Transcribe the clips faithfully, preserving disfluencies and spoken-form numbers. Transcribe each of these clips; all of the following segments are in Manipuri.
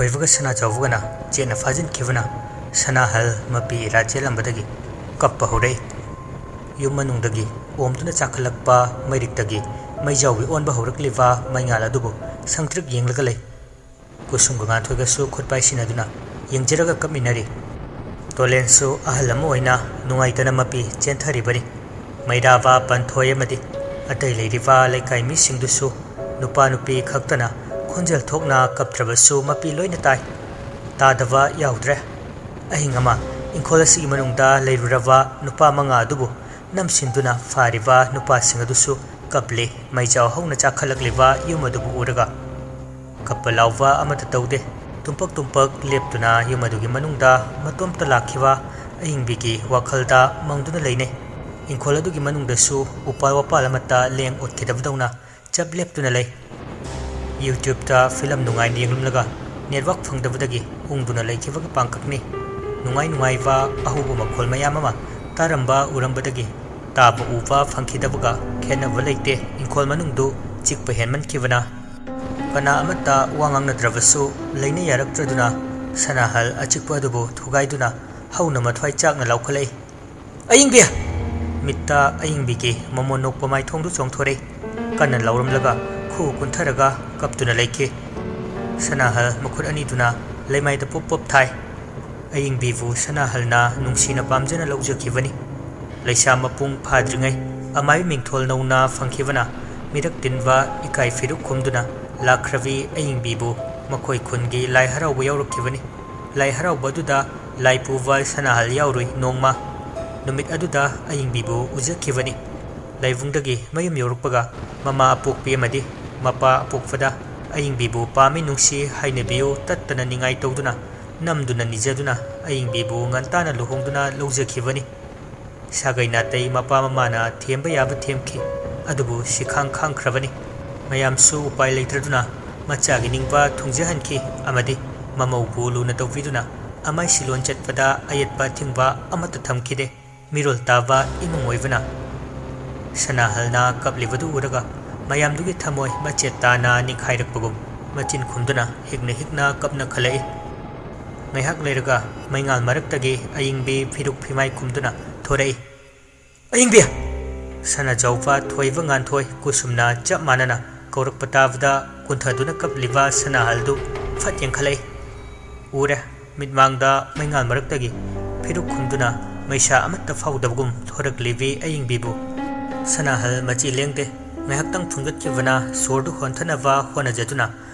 ꯊꯣꯏꯕꯒ ꯁꯅꯥꯖꯥꯎꯕꯒꯅ ꯆꯦꯠꯅ ꯐꯥꯖꯤꯟꯈꯤꯕꯅ ꯁꯅꯥꯍꯜ ꯃꯄꯤ ꯏꯔꯥ ꯆꯦꯜꯂꯝꯕꯗꯒꯤ ꯀꯞꯄ ꯍꯧꯔꯛꯏ꯫ ꯌꯨꯝ ꯃꯅꯨꯡꯗꯒꯤ ꯑꯣꯝꯗꯨꯅ ꯆꯥꯈꯠꯂꯛꯄ ꯃꯩꯔꯤꯛꯇꯒꯤ ꯃꯩꯖꯥꯎꯒꯤ ꯑꯣꯟꯕ ꯍꯧꯔꯛꯂꯤꯕ ꯃꯩꯉꯥꯜ ꯑꯗꯨꯕꯨ ꯁꯪꯇ꯭ꯔꯤꯛ ꯌꯦꯡꯂꯒ ꯂꯩ꯫ ꯀꯨꯁꯨꯝꯒ ꯉꯥꯟꯊꯣꯏꯒꯁꯨ ꯈꯨꯠ ꯄꯥꯏꯁꯤꯟꯅꯗꯨꯅ ꯌꯦꯡꯖꯔꯒ ꯀꯞꯃꯤꯟꯅꯔꯤ꯫ ꯇꯣꯂꯦꯟꯁꯨ ꯑꯍꯜ ꯑꯃ ꯑꯣꯏꯅ ꯅꯨꯡꯉꯥꯏꯇꯅ ꯃꯄꯤ ꯆꯦꯟꯊꯔꯤꯕꯅꯤ꯫ ꯃꯩꯔꯥꯕ ꯄꯟꯊꯣꯏ ꯑꯃꯗꯤ ꯑꯇꯩ ꯂꯩꯔꯤꯕ ꯂꯩꯀꯥꯏ ꯃꯤꯁꯤꯡꯗꯨꯁꯨ ꯅꯨꯄꯥ ꯅꯨꯄꯤ ꯈꯛꯇꯅ ꯈꯣꯟꯖꯦꯜ ꯊꯣꯛꯅ ꯀꯞꯇ꯭ꯔꯕꯁꯨ ꯃꯄꯤ ꯂꯣꯏꯅ ꯇꯥꯏ꯫ ꯇꯥꯗꯕ ꯌꯥꯎꯗ꯭ꯔꯦ꯫ ꯑꯍꯤꯡ ꯑꯃ ꯏꯪꯈꯣꯜ ꯑꯁꯤꯒꯤ ꯃꯅꯨꯡꯗ ꯂꯩꯔꯨꯔꯕ ꯅꯨꯄꯥ ꯃꯉꯥ ꯑꯗꯨꯕꯨ ꯅꯝꯁꯤꯟꯗꯨꯅ ꯐꯥꯔꯤꯕ ꯅꯨꯄꯥꯁꯤꯡ ꯑꯗꯨꯁꯨ ꯀꯞꯂꯤ꯫ ꯃꯩꯖꯥꯎ ꯍꯧꯅ ꯆꯥꯛꯈꯠꯂꯛꯂꯤꯕ ꯌꯨꯝ ꯑꯗꯨꯕꯨ ꯎꯔꯒ ꯀꯞꯄ ꯂꯥꯎꯕ ꯑꯃꯠꯇ ꯇꯧꯗꯦ꯫ ꯇꯨꯝꯄꯛ ꯇꯨꯝꯄꯛ ꯂꯦꯞꯇꯨꯅ ꯌꯨꯝ ꯑꯗꯨꯒꯤ ꯃꯅꯨꯡꯗ ꯃꯇꯣꯝꯇ ꯂꯥꯛꯈꯤꯕ ꯑꯏꯪꯕꯤꯒꯤ ꯋꯥꯈꯜꯗ ꯃꯪꯗꯨꯅ ꯂꯩꯅꯩ꯫ ꯏꯪꯈꯣꯜ ꯑꯗꯨꯒꯤ ꯃꯅꯨꯡꯗꯁꯨ ꯎꯄꯥꯜ ꯋꯥꯄꯥꯜ ꯑꯃꯠꯇ ꯂꯦꯡ ꯑꯣꯠꯈꯤꯗꯕꯗꯧꯅ ꯆꯞ ꯂꯦꯞꯇꯨꯅ ꯂꯩ꯫ YouTube-ꯇ ꯐꯤꯂꯝ ꯅꯨꯡꯉꯥꯏꯅ ꯌꯦꯡꯂꯝꯂꯒ network ꯐꯪꯗꯕꯗꯒꯤ ꯎꯪꯗꯨꯅ ꯂꯩꯈꯤꯕꯒꯤ ꯄꯥꯡꯀꯛꯅꯤ꯫ ꯅꯨꯡꯉꯥꯏ ꯅꯨꯡꯉꯥꯏꯕ ꯑꯍꯧꯕ ꯃꯈꯣꯜ ꯃꯌꯥꯝ ꯑꯃ ꯇꯥꯔꯝꯕ ꯎꯔꯝꯕꯗꯒꯤ ꯇꯥꯕ ꯎꯕ ꯐꯪꯈꯤꯗꯕꯒ ꯈꯦꯠꯅꯕ ꯂꯩꯇꯦ꯫ ꯏꯪꯈꯣꯜ ꯃꯅꯨꯡꯗꯨ ꯆꯤꯛꯄ ꯍꯦꯟꯃꯟꯈꯤꯕꯅ ꯀꯅꯥ ꯑꯃꯠꯇ ꯋꯥ ꯉꯥꯡꯅꯗ꯭ꯔꯕꯁꯨ ꯂꯩꯅ ꯌꯥꯔꯛꯇ꯭ꯔꯗꯨꯅ ꯁꯅꯥꯍꯜ ꯑꯆꯤꯛꯄ ꯑꯗꯨꯕꯨ ꯊꯨꯒꯥꯏꯗꯨꯅ ꯍꯧꯅ ꯃꯊ꯭ꯋꯥꯏ ꯆꯥꯛꯅ ꯂꯥꯎꯈꯠꯂꯛꯏ꯫ "ꯑꯌꯤꯡꯕꯤ!" ꯃꯤꯠꯇ ꯑꯌꯤꯡꯕꯤꯒꯤ ꯃꯃꯣꯟ ꯅꯣꯛꯄ ꯃꯥꯏꯊꯣꯡꯗꯨ ꯆꯣꯡꯊꯣꯔꯛꯏ꯫ ꯀꯟꯅ ꯂꯥꯎꯔꯝꯂꯒ ꯈꯨꯎ ꯀꯨꯟꯊꯔꯒ ꯀꯞꯇꯨꯅ ꯂꯩꯈꯤ꯫ ꯁꯅꯥꯍꯜ ꯃꯈꯨꯠ ꯑꯅꯤꯗꯨꯅ ꯂꯩꯃꯥꯏꯗ ꯄꯨꯞ ꯄꯨꯞ ꯊꯥꯏ꯫ ꯑꯌꯤꯡꯕꯤꯕꯨ ꯁꯅꯥꯍꯜꯅ ꯅꯨꯡꯁꯤꯅ ꯄꯥꯝꯖꯅ ꯂꯧꯖꯈꯤꯕꯅꯤ꯫ ꯂꯩꯁꯥ ꯃꯄꯨꯡ ꯐꯥꯗ꯭ꯔꯤꯉꯩ ꯑꯃꯥꯏꯕ ꯃꯤꯡꯊꯣꯜ ꯅꯧꯅ ꯐꯪꯈꯤꯕꯅ ꯃꯤꯔꯛ ꯇꯤꯟꯕ ꯏꯀꯥꯏ ꯐꯤꯔꯨꯛ ꯈꯨꯝꯗꯨꯅ ꯂꯥꯛꯈ꯭ꯔꯕꯤ ꯑꯌꯤꯡꯕꯤꯕꯨ ꯃꯈꯣꯏ ꯈꯨꯟꯒꯤ ꯂꯥꯏ ꯍꯔꯥꯎꯕ ꯌꯥꯎꯔꯛꯈꯤꯕꯅꯤ꯫ ꯂꯥꯏ ꯍꯔꯥꯎꯕ ꯑꯗꯨꯗ ꯂꯥꯏ ꯄꯨꯕ ꯁꯅꯥꯍꯜ ꯌꯥꯎꯔꯨꯏ ꯅꯣꯡꯃ꯫ ꯅꯨꯃꯤꯠ ꯑꯗꯨꯗ ꯑꯌꯤꯡꯕꯤꯕꯨ ꯎꯖꯈꯤꯕꯅꯤ꯫ ꯂꯥꯏꯕꯨꯡꯗꯒꯤ ꯃꯌꯨꯝ ꯌꯧꯔꯛꯄꯒ ꯃꯃꯥ ꯑꯄꯣꯛꯄꯤ ꯑꯃꯗꯤ ꯃꯄꯥ ꯑꯄꯣꯛꯄꯗ ꯑꯌꯤꯡꯕꯤꯕꯨ ꯄꯥꯝꯃꯤ ꯅꯨꯡꯁꯤ ꯍꯥꯏꯅꯕꯤꯌꯨ ꯇꯠꯇꯅ ꯅꯤꯡꯉꯥꯏ ꯇꯧꯗꯨꯅ ꯅꯝꯗꯨꯅ ꯅꯤꯖꯗꯨꯅ ꯑꯌꯤꯡꯕꯤꯕꯨ ꯉꯟꯇꯥꯅ ꯂꯨꯍꯣꯡꯗꯨꯅ ꯂꯧꯖꯈꯤꯕꯅꯤ꯫ ꯁꯥꯒꯩ ꯅꯥꯇꯩ ꯃꯄꯥ ꯃꯃꯥꯅ ꯊꯦꯝꯕ ꯌꯥꯕ ꯊꯦꯝꯈꯤ, ꯑꯗꯨꯕꯨ ꯁꯤꯈꯥꯡ ꯈꯥꯡꯈ꯭ꯔꯕꯅꯤ꯫ ꯃꯌꯥꯝꯁꯨ ꯎꯄꯥꯏ ꯂꯩꯇ꯭ꯔꯗꯨꯅ ꯃꯆꯥꯒꯤ ꯅꯤꯡꯕ ꯊꯨꯡꯖꯍꯟꯈꯤ ꯑꯃꯗꯤ ꯃꯃꯧꯕꯨ ꯂꯨꯅ ꯇꯧꯕꯤꯗꯨꯅ ꯑꯃꯥꯏ ꯁꯤꯂꯣꯟ ꯆꯠꯄꯗ ꯑꯌꯦꯠꯄ ꯑꯊꯤꯡꯕ ꯑꯃꯠꯇ ꯊꯝꯈꯤꯗꯦ꯫ ꯃꯤꯔꯣꯜ ꯇꯥꯕ ꯏꯃꯨꯡ ꯑꯣꯏꯕꯅ ꯁꯅꯥꯍꯜꯅ ꯀꯞꯂꯤꯕꯗꯨ ꯎꯔꯒ ꯃꯌꯥꯝꯗꯨꯒꯤ ꯊꯃꯣꯏ ꯃꯆꯦꯠ ꯇꯥꯅ ꯅꯤꯡꯈꯥꯏꯔꯛꯄꯒꯨꯝ ꯃꯆꯤꯟ ꯈꯨꯝꯗꯨꯅ ꯍꯤꯛꯅ ꯍꯤꯛꯅ ꯀꯞꯅ ꯈꯜꯂꯛꯏ꯫ ꯉꯥꯏꯍꯥꯛ ꯂꯩꯔꯒ ꯃꯩꯉꯥꯜ ꯃꯔꯛꯇꯒꯤ ꯑꯌꯤꯡꯕꯤ ꯐꯤꯔꯨꯛ ꯐꯤꯃꯥꯏ ꯈꯨꯝꯗꯨꯅ ꯊꯣꯔꯛꯏ꯫ "ꯑꯌꯤꯡꯕꯤ!" ꯁꯅꯥꯖꯥꯎꯕ ꯊꯣꯏꯕ ꯉꯥꯟꯊꯣꯏ ꯀꯨꯁꯨꯝꯅ ꯆꯞ ꯃꯥꯟꯅꯅ ꯀꯧꯔꯛꯄ ꯇꯥꯕꯗ ꯀꯨꯟꯊꯗꯨꯅ ꯀꯞꯂꯤꯕ ꯁꯅꯥꯍꯜꯗꯨ ꯐꯠ ꯌꯦꯡꯈꯠꯂꯛꯏ꯫ ꯎꯔꯦ, ꯃꯤꯠꯃꯥꯡꯗ ꯃꯩꯉꯥꯜ ꯃꯔꯛꯇꯒꯤ ꯐꯤꯔꯨꯛ ꯈꯨꯝꯗꯨꯅ ꯃꯩꯁꯥ ꯑꯃꯠꯇ ꯐꯥꯎꯗꯕꯒꯨꯝ ꯊꯣꯔꯛꯂꯤꯕꯤ ꯑꯌꯤꯡꯕꯤꯕꯨ꯫ ꯁꯅꯥꯍꯜ ꯃꯆꯤ ꯂꯦꯡꯗꯦ꯫ ꯉꯥꯏꯍꯥꯛꯇꯪ ꯐꯨꯟꯒꯠꯈꯤꯕꯅ ꯁꯣꯔꯗꯨ ꯍꯣꯟꯊꯅꯕ ꯍꯣꯠꯅꯖꯗꯨꯅ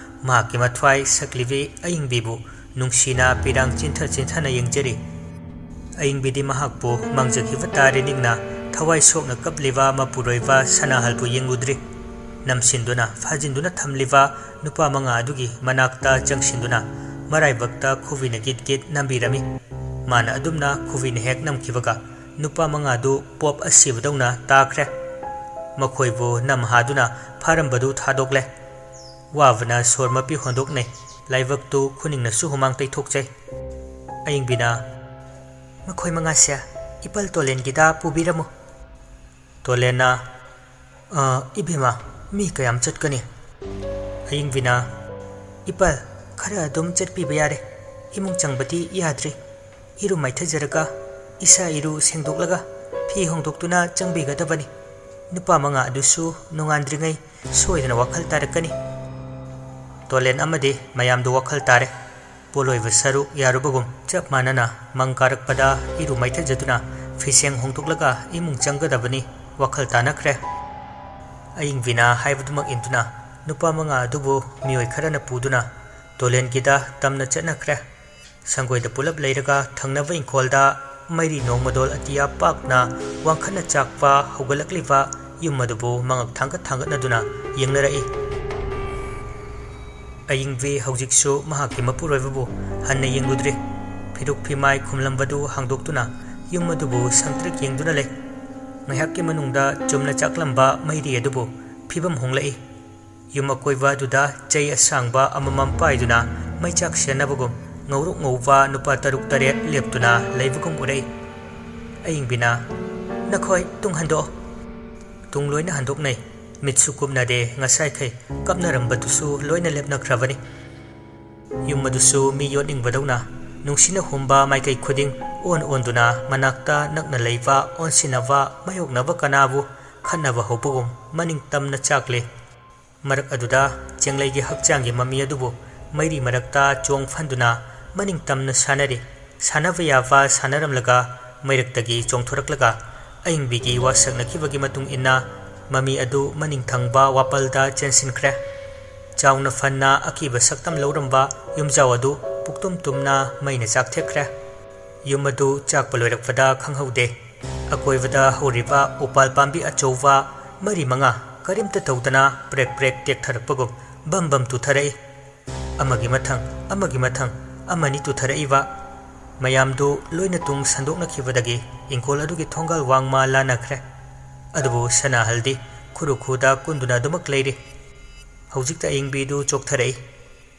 ꯃꯍꯥꯛꯀꯤ ꯃꯊ꯭ꯋꯥꯏ ꯁꯛꯂꯤꯕꯤ ꯑꯌꯤꯡꯕꯤꯕꯨ ꯅꯨꯡꯁꯤꯅ ꯄꯤꯔꯥꯡ ꯆꯤꯟꯊ ꯆꯤꯟꯊꯅ ꯌꯦꯡꯖꯔꯤ꯫ ꯑꯌꯤꯡꯕꯤꯗꯤ ꯃꯍꯥꯛꯄꯨ ꯃꯥꯡꯖꯈꯤꯕ ꯇꯥꯔꯦ ꯅꯤꯡꯅ ꯊꯋꯥꯏ ꯁꯣꯛꯅ ꯀꯞꯂꯤꯕ ꯃꯄꯨꯔꯣꯏꯕ ꯁꯅꯥꯍꯜꯕꯨ ꯌꯦꯡꯂꯨꯗ꯭ꯔꯤ꯫ ꯅꯝꯁꯤꯟꯗꯨꯅ ꯐꯥꯖꯤꯟꯗꯨꯅ ꯊꯝꯂꯤꯕ ꯅꯨꯄꯥ ꯃꯉꯥ ꯑꯗꯨꯒꯤ ꯃꯅꯥꯛꯇ ꯆꯪꯁꯤꯟꯗꯨꯅ ꯃꯔꯥꯏꯕꯛꯇ ꯈꯨꯕꯤꯅ ꯒꯤꯠ ꯒꯤꯠ ꯅꯝꯕꯤꯔꯝꯃꯤ꯫ ꯃꯥꯅ ꯑꯗꯨꯝꯅ ꯈꯨꯕꯤꯅ ꯍꯦꯛ ꯅꯝꯈꯤꯕꯒ ꯅꯨꯄꯥ ꯃꯉꯥꯗꯨ ꯄꯣꯞ ꯑꯁꯤꯕꯗꯧꯅ ꯇꯥꯈ꯭ꯔꯦ꯫ ꯃꯈꯣꯏꯕꯨ ꯅꯝꯍꯥꯗꯨꯅ ꯐꯥꯔꯝꯕꯗꯨ ꯊꯥꯗꯣꯛꯂꯦ꯫ ꯋꯥꯕꯅ ꯁꯣꯔ ꯃꯄꯤ ꯍꯣꯟꯗꯣꯛꯅꯩ꯫ ꯂꯥꯏꯕꯛꯇꯨ ꯈꯨꯅꯤꯡꯅꯁꯨ ꯍꯨꯃꯥꯡ ꯇꯩꯊꯣꯛꯆꯩ꯫ ꯑꯌꯤꯡꯕꯤꯅ, "ꯃꯈꯣꯏ ꯃꯉꯥꯁꯦ ꯏꯄꯜ ꯇꯣꯂꯦꯟꯒꯤꯗ ꯄꯨꯕꯤꯔꯝꯃꯨ꯫" ꯇꯣꯂꯦꯟꯅ, "ꯑ, ꯏꯕꯦꯝꯃ, ꯃꯤ ꯀꯌꯥꯝ ꯆꯠꯀꯅꯤ?" ꯑꯌꯤꯡꯕꯤꯅ, "ꯏꯄꯜ, ꯈꯔ ꯑꯗꯨꯝ ꯆꯠꯄꯤꯕ ꯌꯥꯔꯦ꯫ ꯏꯃꯨꯡ ꯆꯪꯕꯗꯤ ꯌꯥꯗ꯭ꯔꯤ꯫ ꯏꯔꯨ ꯃꯥꯏꯊꯖꯔꯒ, ꯏꯁꯥ ꯏꯔꯨ ꯁꯦꯡꯗꯣꯛꯂꯒ, ꯐꯤ ꯍꯣꯡꯗꯣꯛꯇꯨꯅ ꯆꯪꯕꯤꯒꯗꯕꯅꯤ꯫ ꯅꯨꯄꯥ ꯃꯉꯥ ꯑꯗꯨꯁꯨ ꯅꯣꯡꯉꯥꯟꯗ꯭ꯔꯤꯉꯩ ꯁꯣꯏꯗꯅ ꯋꯥꯈꯜ ꯇꯥꯔꯛꯀꯅꯤ꯫" ꯇꯣꯂꯦꯟ ꯑꯃꯗꯤ ꯃꯌꯥꯝꯗꯨ ꯋꯥꯈꯜ ꯇꯥꯔꯦ꯫ ꯄꯣꯠꯂꯣꯏꯕ ꯁꯔꯨꯛ ꯌꯥꯔꯨꯕꯒꯨꯝ ꯆꯞ ꯃꯥꯟꯅꯅ ꯃꯪ ꯀꯥꯔꯛꯄꯗ ꯏꯔꯨ ꯃꯥꯏꯊꯖꯗꯨꯅ ꯐꯤꯁꯦꯡ ꯍꯣꯡꯗꯣꯛꯂꯒ ꯏꯃꯨꯡ ꯆꯪꯒꯗꯕꯅꯤ꯫ ꯋꯥꯈꯜ ꯇꯥꯅꯈ꯭ꯔꯦ꯫ ꯑꯌꯤꯡꯕꯤꯅ ꯍꯥꯏꯕꯗꯨꯃꯛ ꯏꯟꯗꯨꯅ ꯅꯨꯄꯥ ꯃꯉꯥ ꯑꯗꯨꯕꯨ ꯃꯤꯑꯣꯏ ꯈꯔꯅ ꯄꯨꯗꯨꯅ ꯇꯣꯂꯦꯟꯒꯤꯗ ꯇꯝꯅ ꯆꯠꯅꯈ꯭ꯔꯦ꯫ ꯁꯪꯒꯣꯏꯗ ꯄꯨꯂꯞ ꯂꯩꯔꯒ ꯊꯪꯅꯕ ꯏꯪꯈꯣꯜꯗ ꯃꯩꯔꯤ ꯅꯣꯡꯃꯗꯣꯜ ꯑꯇꯤꯌꯥ ꯄꯥꯛꯅ ꯋꯥꯡꯈꯠꯅ ꯆꯥꯛꯄ ꯍꯧꯒꯠꯂꯛꯂꯤꯕ ꯌꯨꯝ ꯑꯗꯨꯕꯨ ꯃꯉꯛ ꯊꯥꯡꯒꯠ ꯊꯥꯡꯒꯠꯅꯗꯨꯅ ꯌꯦꯡꯅꯔꯛꯏ꯫ ꯑꯌꯤꯡꯕꯤ ꯍꯧꯖꯤꯛꯁꯨ ꯃꯍꯥꯛꯀꯤ ꯃꯄꯨꯔꯣꯏꯕꯕꯨ ꯍꯟꯅ ꯌꯦꯡꯂꯨꯗ꯭ꯔꯤ꯫ ꯐꯤꯔꯨꯛ ꯐꯤꯃꯥꯏ ꯈꯨꯝꯂꯝꯕꯗꯨ ꯍꯥꯡꯗꯣꯛꯇꯨꯅ ꯌꯨꯝ ꯑꯗꯨꯕꯨ ꯁꯪꯇ꯭ꯔꯤꯛ ꯌꯦꯡꯗꯨꯅ ꯂꯩ꯫ ꯉꯥꯏꯍꯥꯛꯀꯤ ꯃꯅꯨꯡꯗ ꯆꯨꯝꯅ ꯆꯥꯛꯂꯝꯕ ꯃꯩꯔꯤ ꯑꯗꯨꯕꯨ ꯐꯤꯕꯝ ꯍꯣꯡꯂꯛꯏ꯫ ꯌꯨꯝ ꯑꯀꯣꯏꯕ ꯑꯗꯨꯗ ꯆꯩ ꯑꯁꯥꯡꯕ ꯑꯃꯃꯝ ꯄꯥꯏꯗꯨꯅ ꯃꯩꯆꯥꯛ ꯁꯦꯟꯅꯕꯒꯨꯝ ꯉꯧꯔꯣꯛ ꯉꯧꯕ ꯅꯨꯄꯥ ꯇꯔꯨꯛ ꯇꯔꯦꯠ ꯂꯦꯞꯇꯨꯅ ꯂꯩꯕꯒꯨꯝ ꯎꯔꯛꯏ꯫ ꯑꯌꯤꯡꯕꯤꯅ, "ꯅꯈꯣꯏ ꯇꯨꯡ ꯍꯟꯗꯣꯛꯑꯣ꯫" ꯇꯨꯡ ꯂꯣꯏꯅ ꯍꯟꯗꯣꯛꯅꯩ꯫ ꯃꯤꯠꯁꯨ ꯀꯨꯞꯅꯗꯦ, ꯉꯁꯥꯏꯈꯩ ꯀꯞꯅꯔꯝꯕꯗꯨꯁꯨ ꯂꯣꯏꯅ ꯂꯦꯞꯅꯈ꯭ꯔꯕꯅꯤ꯫ ꯌꯨꯝ ꯑꯗꯨꯁꯨ ꯃꯤ ꯌꯣꯠꯅꯤꯡꯕꯗꯧꯅ ꯅꯨꯡꯁꯤꯅ ꯍꯨꯝꯕ ꯃꯥꯏꯀꯩ ꯈꯨꯗꯤꯡ ꯑꯣꯟ ꯑꯣꯟꯗꯨꯅ ꯃꯅꯥꯛꯇ ꯅꯛꯅ ꯂꯩꯕ, ꯑꯣꯟꯁꯤꯟꯅꯕ, ꯃꯥꯌꯣꯛꯅꯕ ꯀꯅꯥꯕꯨ ꯈꯠꯅꯕ ꯍꯧꯕꯒꯨꯝ ꯃꯅꯤꯡ ꯇꯝꯅ ꯆꯥꯛꯂꯦ꯫ ꯃꯔꯛ ꯑꯗꯨꯗ ꯆꯦꯡꯂꯩꯒꯤ ꯍꯛꯆꯥꯡꯒꯤ ꯃꯃꯤ ꯑꯗꯨꯕꯨ ꯃꯩꯔꯤ ꯃꯔꯛꯇ ꯆꯣꯡ ꯐꯟꯗꯨꯅ ꯃꯅꯤꯡ ꯇꯝꯅ ꯁꯥꯟꯅꯔꯤ꯫ ꯁꯥꯟꯅꯕ ꯌꯥꯕ ꯁꯥꯟꯅꯔꯝꯂꯒ ꯃꯩꯔꯛꯇꯒꯤ ꯆꯣꯡꯊꯣꯔꯛꯂꯒ ꯑꯏꯪꯕꯤꯒꯤ ꯋꯥꯁꯛꯅꯈꯤꯕꯒꯤ ꯃꯇꯨꯡ ꯏꯟꯅ ꯃꯃꯤ ꯑꯗꯨ ꯃꯅꯤꯡ ꯊꯪꯕ ꯋꯥꯄꯜꯗ ꯆꯦꯟꯁꯤꯟꯈ꯭ꯔꯦ꯫ ꯆꯥꯎꯅ ꯐꯟꯅ ꯑꯀꯤꯕ ꯁꯛꯇꯝ ꯂꯧꯔꯝꯕ ꯌꯨꯝꯖꯥꯎ ꯑꯗꯨ ꯄꯨꯛꯇꯨꯝ ꯇꯨꯝꯅ ꯃꯩꯅ ꯆꯥꯛꯊꯦꯛꯈ꯭ꯔꯦ꯫ ꯌꯨꯝ ꯑꯗꯨ ꯆꯥꯛꯄ ꯂꯣꯏꯔꯛꯄꯗ ꯈꯪꯍꯧꯗꯦ꯫ ꯑꯀꯣꯏꯕꯗ ꯍꯧꯔꯤꯕ ꯎꯄꯥꯜ ꯄꯥꯝꯕꯤ ꯑꯆꯧꯕ ꯃꯔꯤ ꯃꯉꯥ ꯀꯔꯤꯝꯇ ꯇꯧꯗꯅ ꯄ꯭ꯔꯦꯛ ꯄ꯭ꯔꯦꯛ ꯇꯦꯛꯊꯔꯛꯄꯒꯨꯝ ꯕꯝ ꯕꯝ ꯇꯨꯊꯔꯛꯏ꯫ ꯑꯃꯒꯤ ꯃꯊꯪ, ꯑꯃꯒꯤ ꯃꯊꯪ, ꯑꯃꯅꯤ ꯇꯨꯊꯔꯛꯏꯕ꯫ ꯃꯌꯥꯝꯗꯨ ꯂꯣꯏꯅ ꯇꯨꯡ ꯁꯟꯗꯣꯛꯅꯈꯤꯕꯗꯒꯤ ꯏꯪꯈꯣꯜ ꯑꯗꯨꯒꯤ ꯊꯣꯡꯒꯥꯜ ꯋꯥꯡꯃ ꯂꯥꯟꯅꯈ꯭ꯔꯦ꯫ ꯑꯗꯨꯕꯨ ꯁꯅꯥꯍꯜꯗꯤ ꯈꯨꯔꯨ ꯈꯨꯗ ꯀꯨꯟꯗꯨꯅ ꯑꯗꯨꯃꯛ ꯂꯩꯔꯤ꯫ ꯍꯧꯖꯤꯛꯇ ꯑꯏꯪꯕꯤꯗꯨ ꯆꯣꯛꯊꯔꯛꯏ꯫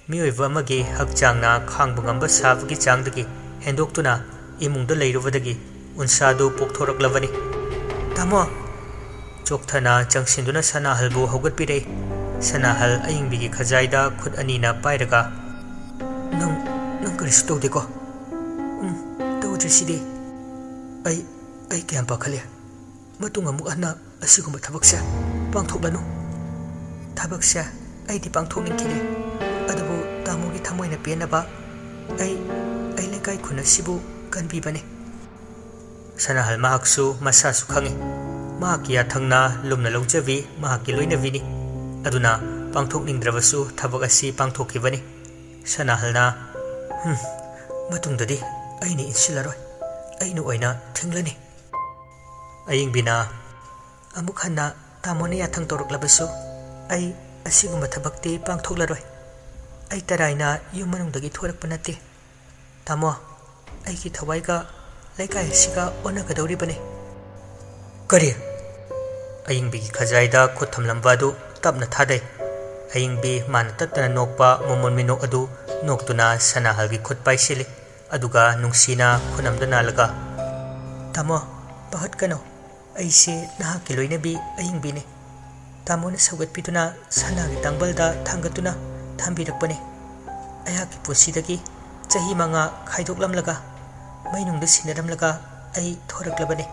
ꯃꯤꯑꯣꯏꯕ ꯑꯃꯒꯤ ꯍꯛꯆꯥꯡꯅ ꯈꯥꯡꯕ ꯉꯝꯕ ꯁꯥꯕꯒꯤ ꯆꯥꯡꯗꯒꯤ ꯍꯦꯟꯗꯣꯛꯇꯨꯅ ꯏꯃꯨꯡꯗ ꯂꯩꯔꯨꯕꯗꯒꯤ ꯎꯟꯁꯥꯗꯨ ꯄꯣꯛꯊꯣꯔꯛꯂꯕꯅꯤ꯫ "ꯇꯥꯃꯣ!" ꯆꯣꯛꯊꯅ ꯆꯪꯁꯤꯟꯗꯨꯅ ꯁꯅꯥꯍꯜꯕꯨ ꯍꯧꯒꯠꯄꯤꯔꯛꯏ꯫ ꯁꯅꯥꯍꯜ ꯑꯏꯪꯕꯤꯒꯤ ꯈꯖꯥꯏꯗ ꯈꯨꯠ ꯑꯅꯤꯅ ꯄꯥꯏꯔꯒ, "ꯅꯪ, ꯅꯪ ꯀꯔꯤꯁꯨ ꯇꯧꯗꯦꯀꯣ?" "ꯎꯝ, ꯇꯧꯗ꯭ꯔꯤꯁꯤꯗꯤ꯫ ꯑꯩ, ꯑꯩ ꯀꯌꯥꯝ ꯄꯥꯈꯠꯂꯦ꯫ ꯃꯇꯨꯡ ꯑꯃꯨꯛ ꯍꯟꯅ ꯑꯁꯤꯒꯨꯝꯕ ꯊꯕꯛꯁꯦ ꯄꯥꯡꯊꯣꯛꯂꯅꯨ꯫" "ꯊꯕꯛꯁꯦ ꯑꯩꯗꯤ ꯄꯥꯡꯊꯣꯛꯅꯤꯡꯈꯤꯗꯦ, ꯑꯗꯨꯕꯨ ꯇꯥꯃꯣꯒꯤ ꯊꯃꯣꯏꯅ ꯄꯦꯟꯅꯕ ꯑꯩ, ꯑꯩ ꯂꯩꯀꯥꯏ ꯈꯨꯟ ꯑꯁꯤꯕꯨ ꯀꯟꯕꯤꯕꯅꯤ꯫" ꯁꯅꯥꯍꯜ ꯃꯍꯥꯛꯁꯨ ꯃꯁꯥꯁꯨ ꯈꯪꯏ꯫ ꯃꯍꯥꯛꯀꯤ ꯌꯥꯊꯪꯅ ꯂꯨꯝꯅ ꯂꯧꯖꯕꯤ ꯃꯍꯥꯛꯀꯤ ꯂꯣꯏꯅꯕꯤꯅꯤ꯫ ꯑꯗꯨꯅ ꯄꯥꯡꯊꯣꯛꯅꯤꯡꯗ꯭ꯔꯕꯁꯨ ꯊꯕꯛ ꯑꯁꯤ ꯄꯥꯡꯊꯣꯛꯈꯤꯕꯅꯤ꯫ ꯁꯅꯥꯍꯜꯅ, "ꯍꯨꯝ, ꯃꯇꯨꯡꯗꯗꯤ ꯑꯩꯅ ꯏꯟꯁꯤꯜꯂꯔꯣꯏ꯫ ꯑꯩꯅ ꯑꯣꯏꯅ ꯊꯤꯡꯂꯅꯤ꯫" ꯑꯌꯤꯡꯕꯤꯅ, "ꯑꯃꯨꯛ ꯍꯟꯅ ꯇꯥꯃꯣꯅ ꯌꯥꯊꯪ ꯇꯧꯔꯛꯂꯕꯁꯨ ꯑꯩ ꯑꯁꯤꯒꯨꯝꯕ ꯊꯕꯛꯇꯤ ꯄꯥꯡꯊꯣꯛꯂꯔꯣꯏ꯫ ꯑꯩ ꯇꯔꯥꯏꯅ ꯌꯨꯝ ꯃꯅꯨꯡꯗꯒꯤ ꯊꯣꯔꯛꯄ ꯅꯠꯇꯦ꯫ ꯇꯥꯃꯣ, ꯑꯩꯒꯤ ꯊꯋꯥꯏꯒ ꯂꯩꯀꯥꯏ ꯑꯁꯤꯒ ꯑꯣꯟꯅꯒꯗꯧꯔꯤꯕꯅꯤ꯫" "ꯀꯔꯤ?" ꯑꯌꯤꯡꯕꯤꯒꯤ ꯈꯖꯥꯏꯗ ꯈꯨꯠ ꯊꯝꯂꯝꯕ ꯑꯗꯨ ꯇꯞꯅ ꯊꯥꯗꯩ꯫ ꯑꯌꯤꯡꯕꯤ ꯃꯥꯅ ꯇꯠꯇꯅ ꯅꯣꯛꯄ ꯃꯃꯣꯟ ꯃꯤꯅꯣꯛ ꯑꯗꯨ ꯅꯣꯛꯇꯨꯅ ꯁꯅꯥꯍꯜꯒꯤ ꯈꯨꯠ ꯄꯥꯏꯁꯤꯜꯂꯤ꯫ ꯑꯗꯨꯒ ꯅꯨꯡꯁꯤꯅ ꯈꯨꯅꯝꯗ ꯅꯥꯜꯂꯒ, "ꯇꯥꯃꯣ, ꯄꯥꯈꯠꯀꯅꯨ꯫ ꯑꯩꯁꯦ ꯅꯍꯥꯛꯀꯤ ꯂꯣꯏꯅꯕꯤ ꯑꯌꯤꯡꯕꯤꯅꯤ꯫ ꯇꯥꯃꯣꯅ ꯁꯧꯒꯠꯄꯤꯗꯨꯅ ꯁꯅꯥꯒꯤ ꯇꯥꯡꯕꯜꯗ ꯊꯥꯡꯒꯠꯇꯨꯅ ꯊꯝꯕꯤꯔꯛꯄꯅꯤ꯫ ꯑꯩꯍꯥꯛꯀꯤ ꯄꯨꯟꯁꯤꯗꯒꯤ ꯆꯍꯤ ꯃꯉꯥ ꯈꯥꯏꯗꯣꯛꯂꯝꯂꯒ, ꯃꯩꯅꯨꯡꯗ ꯁꯤꯟꯅꯔꯝꯂꯒ, ꯑꯩ ꯊꯣꯔꯛꯂꯕꯅꯤ꯫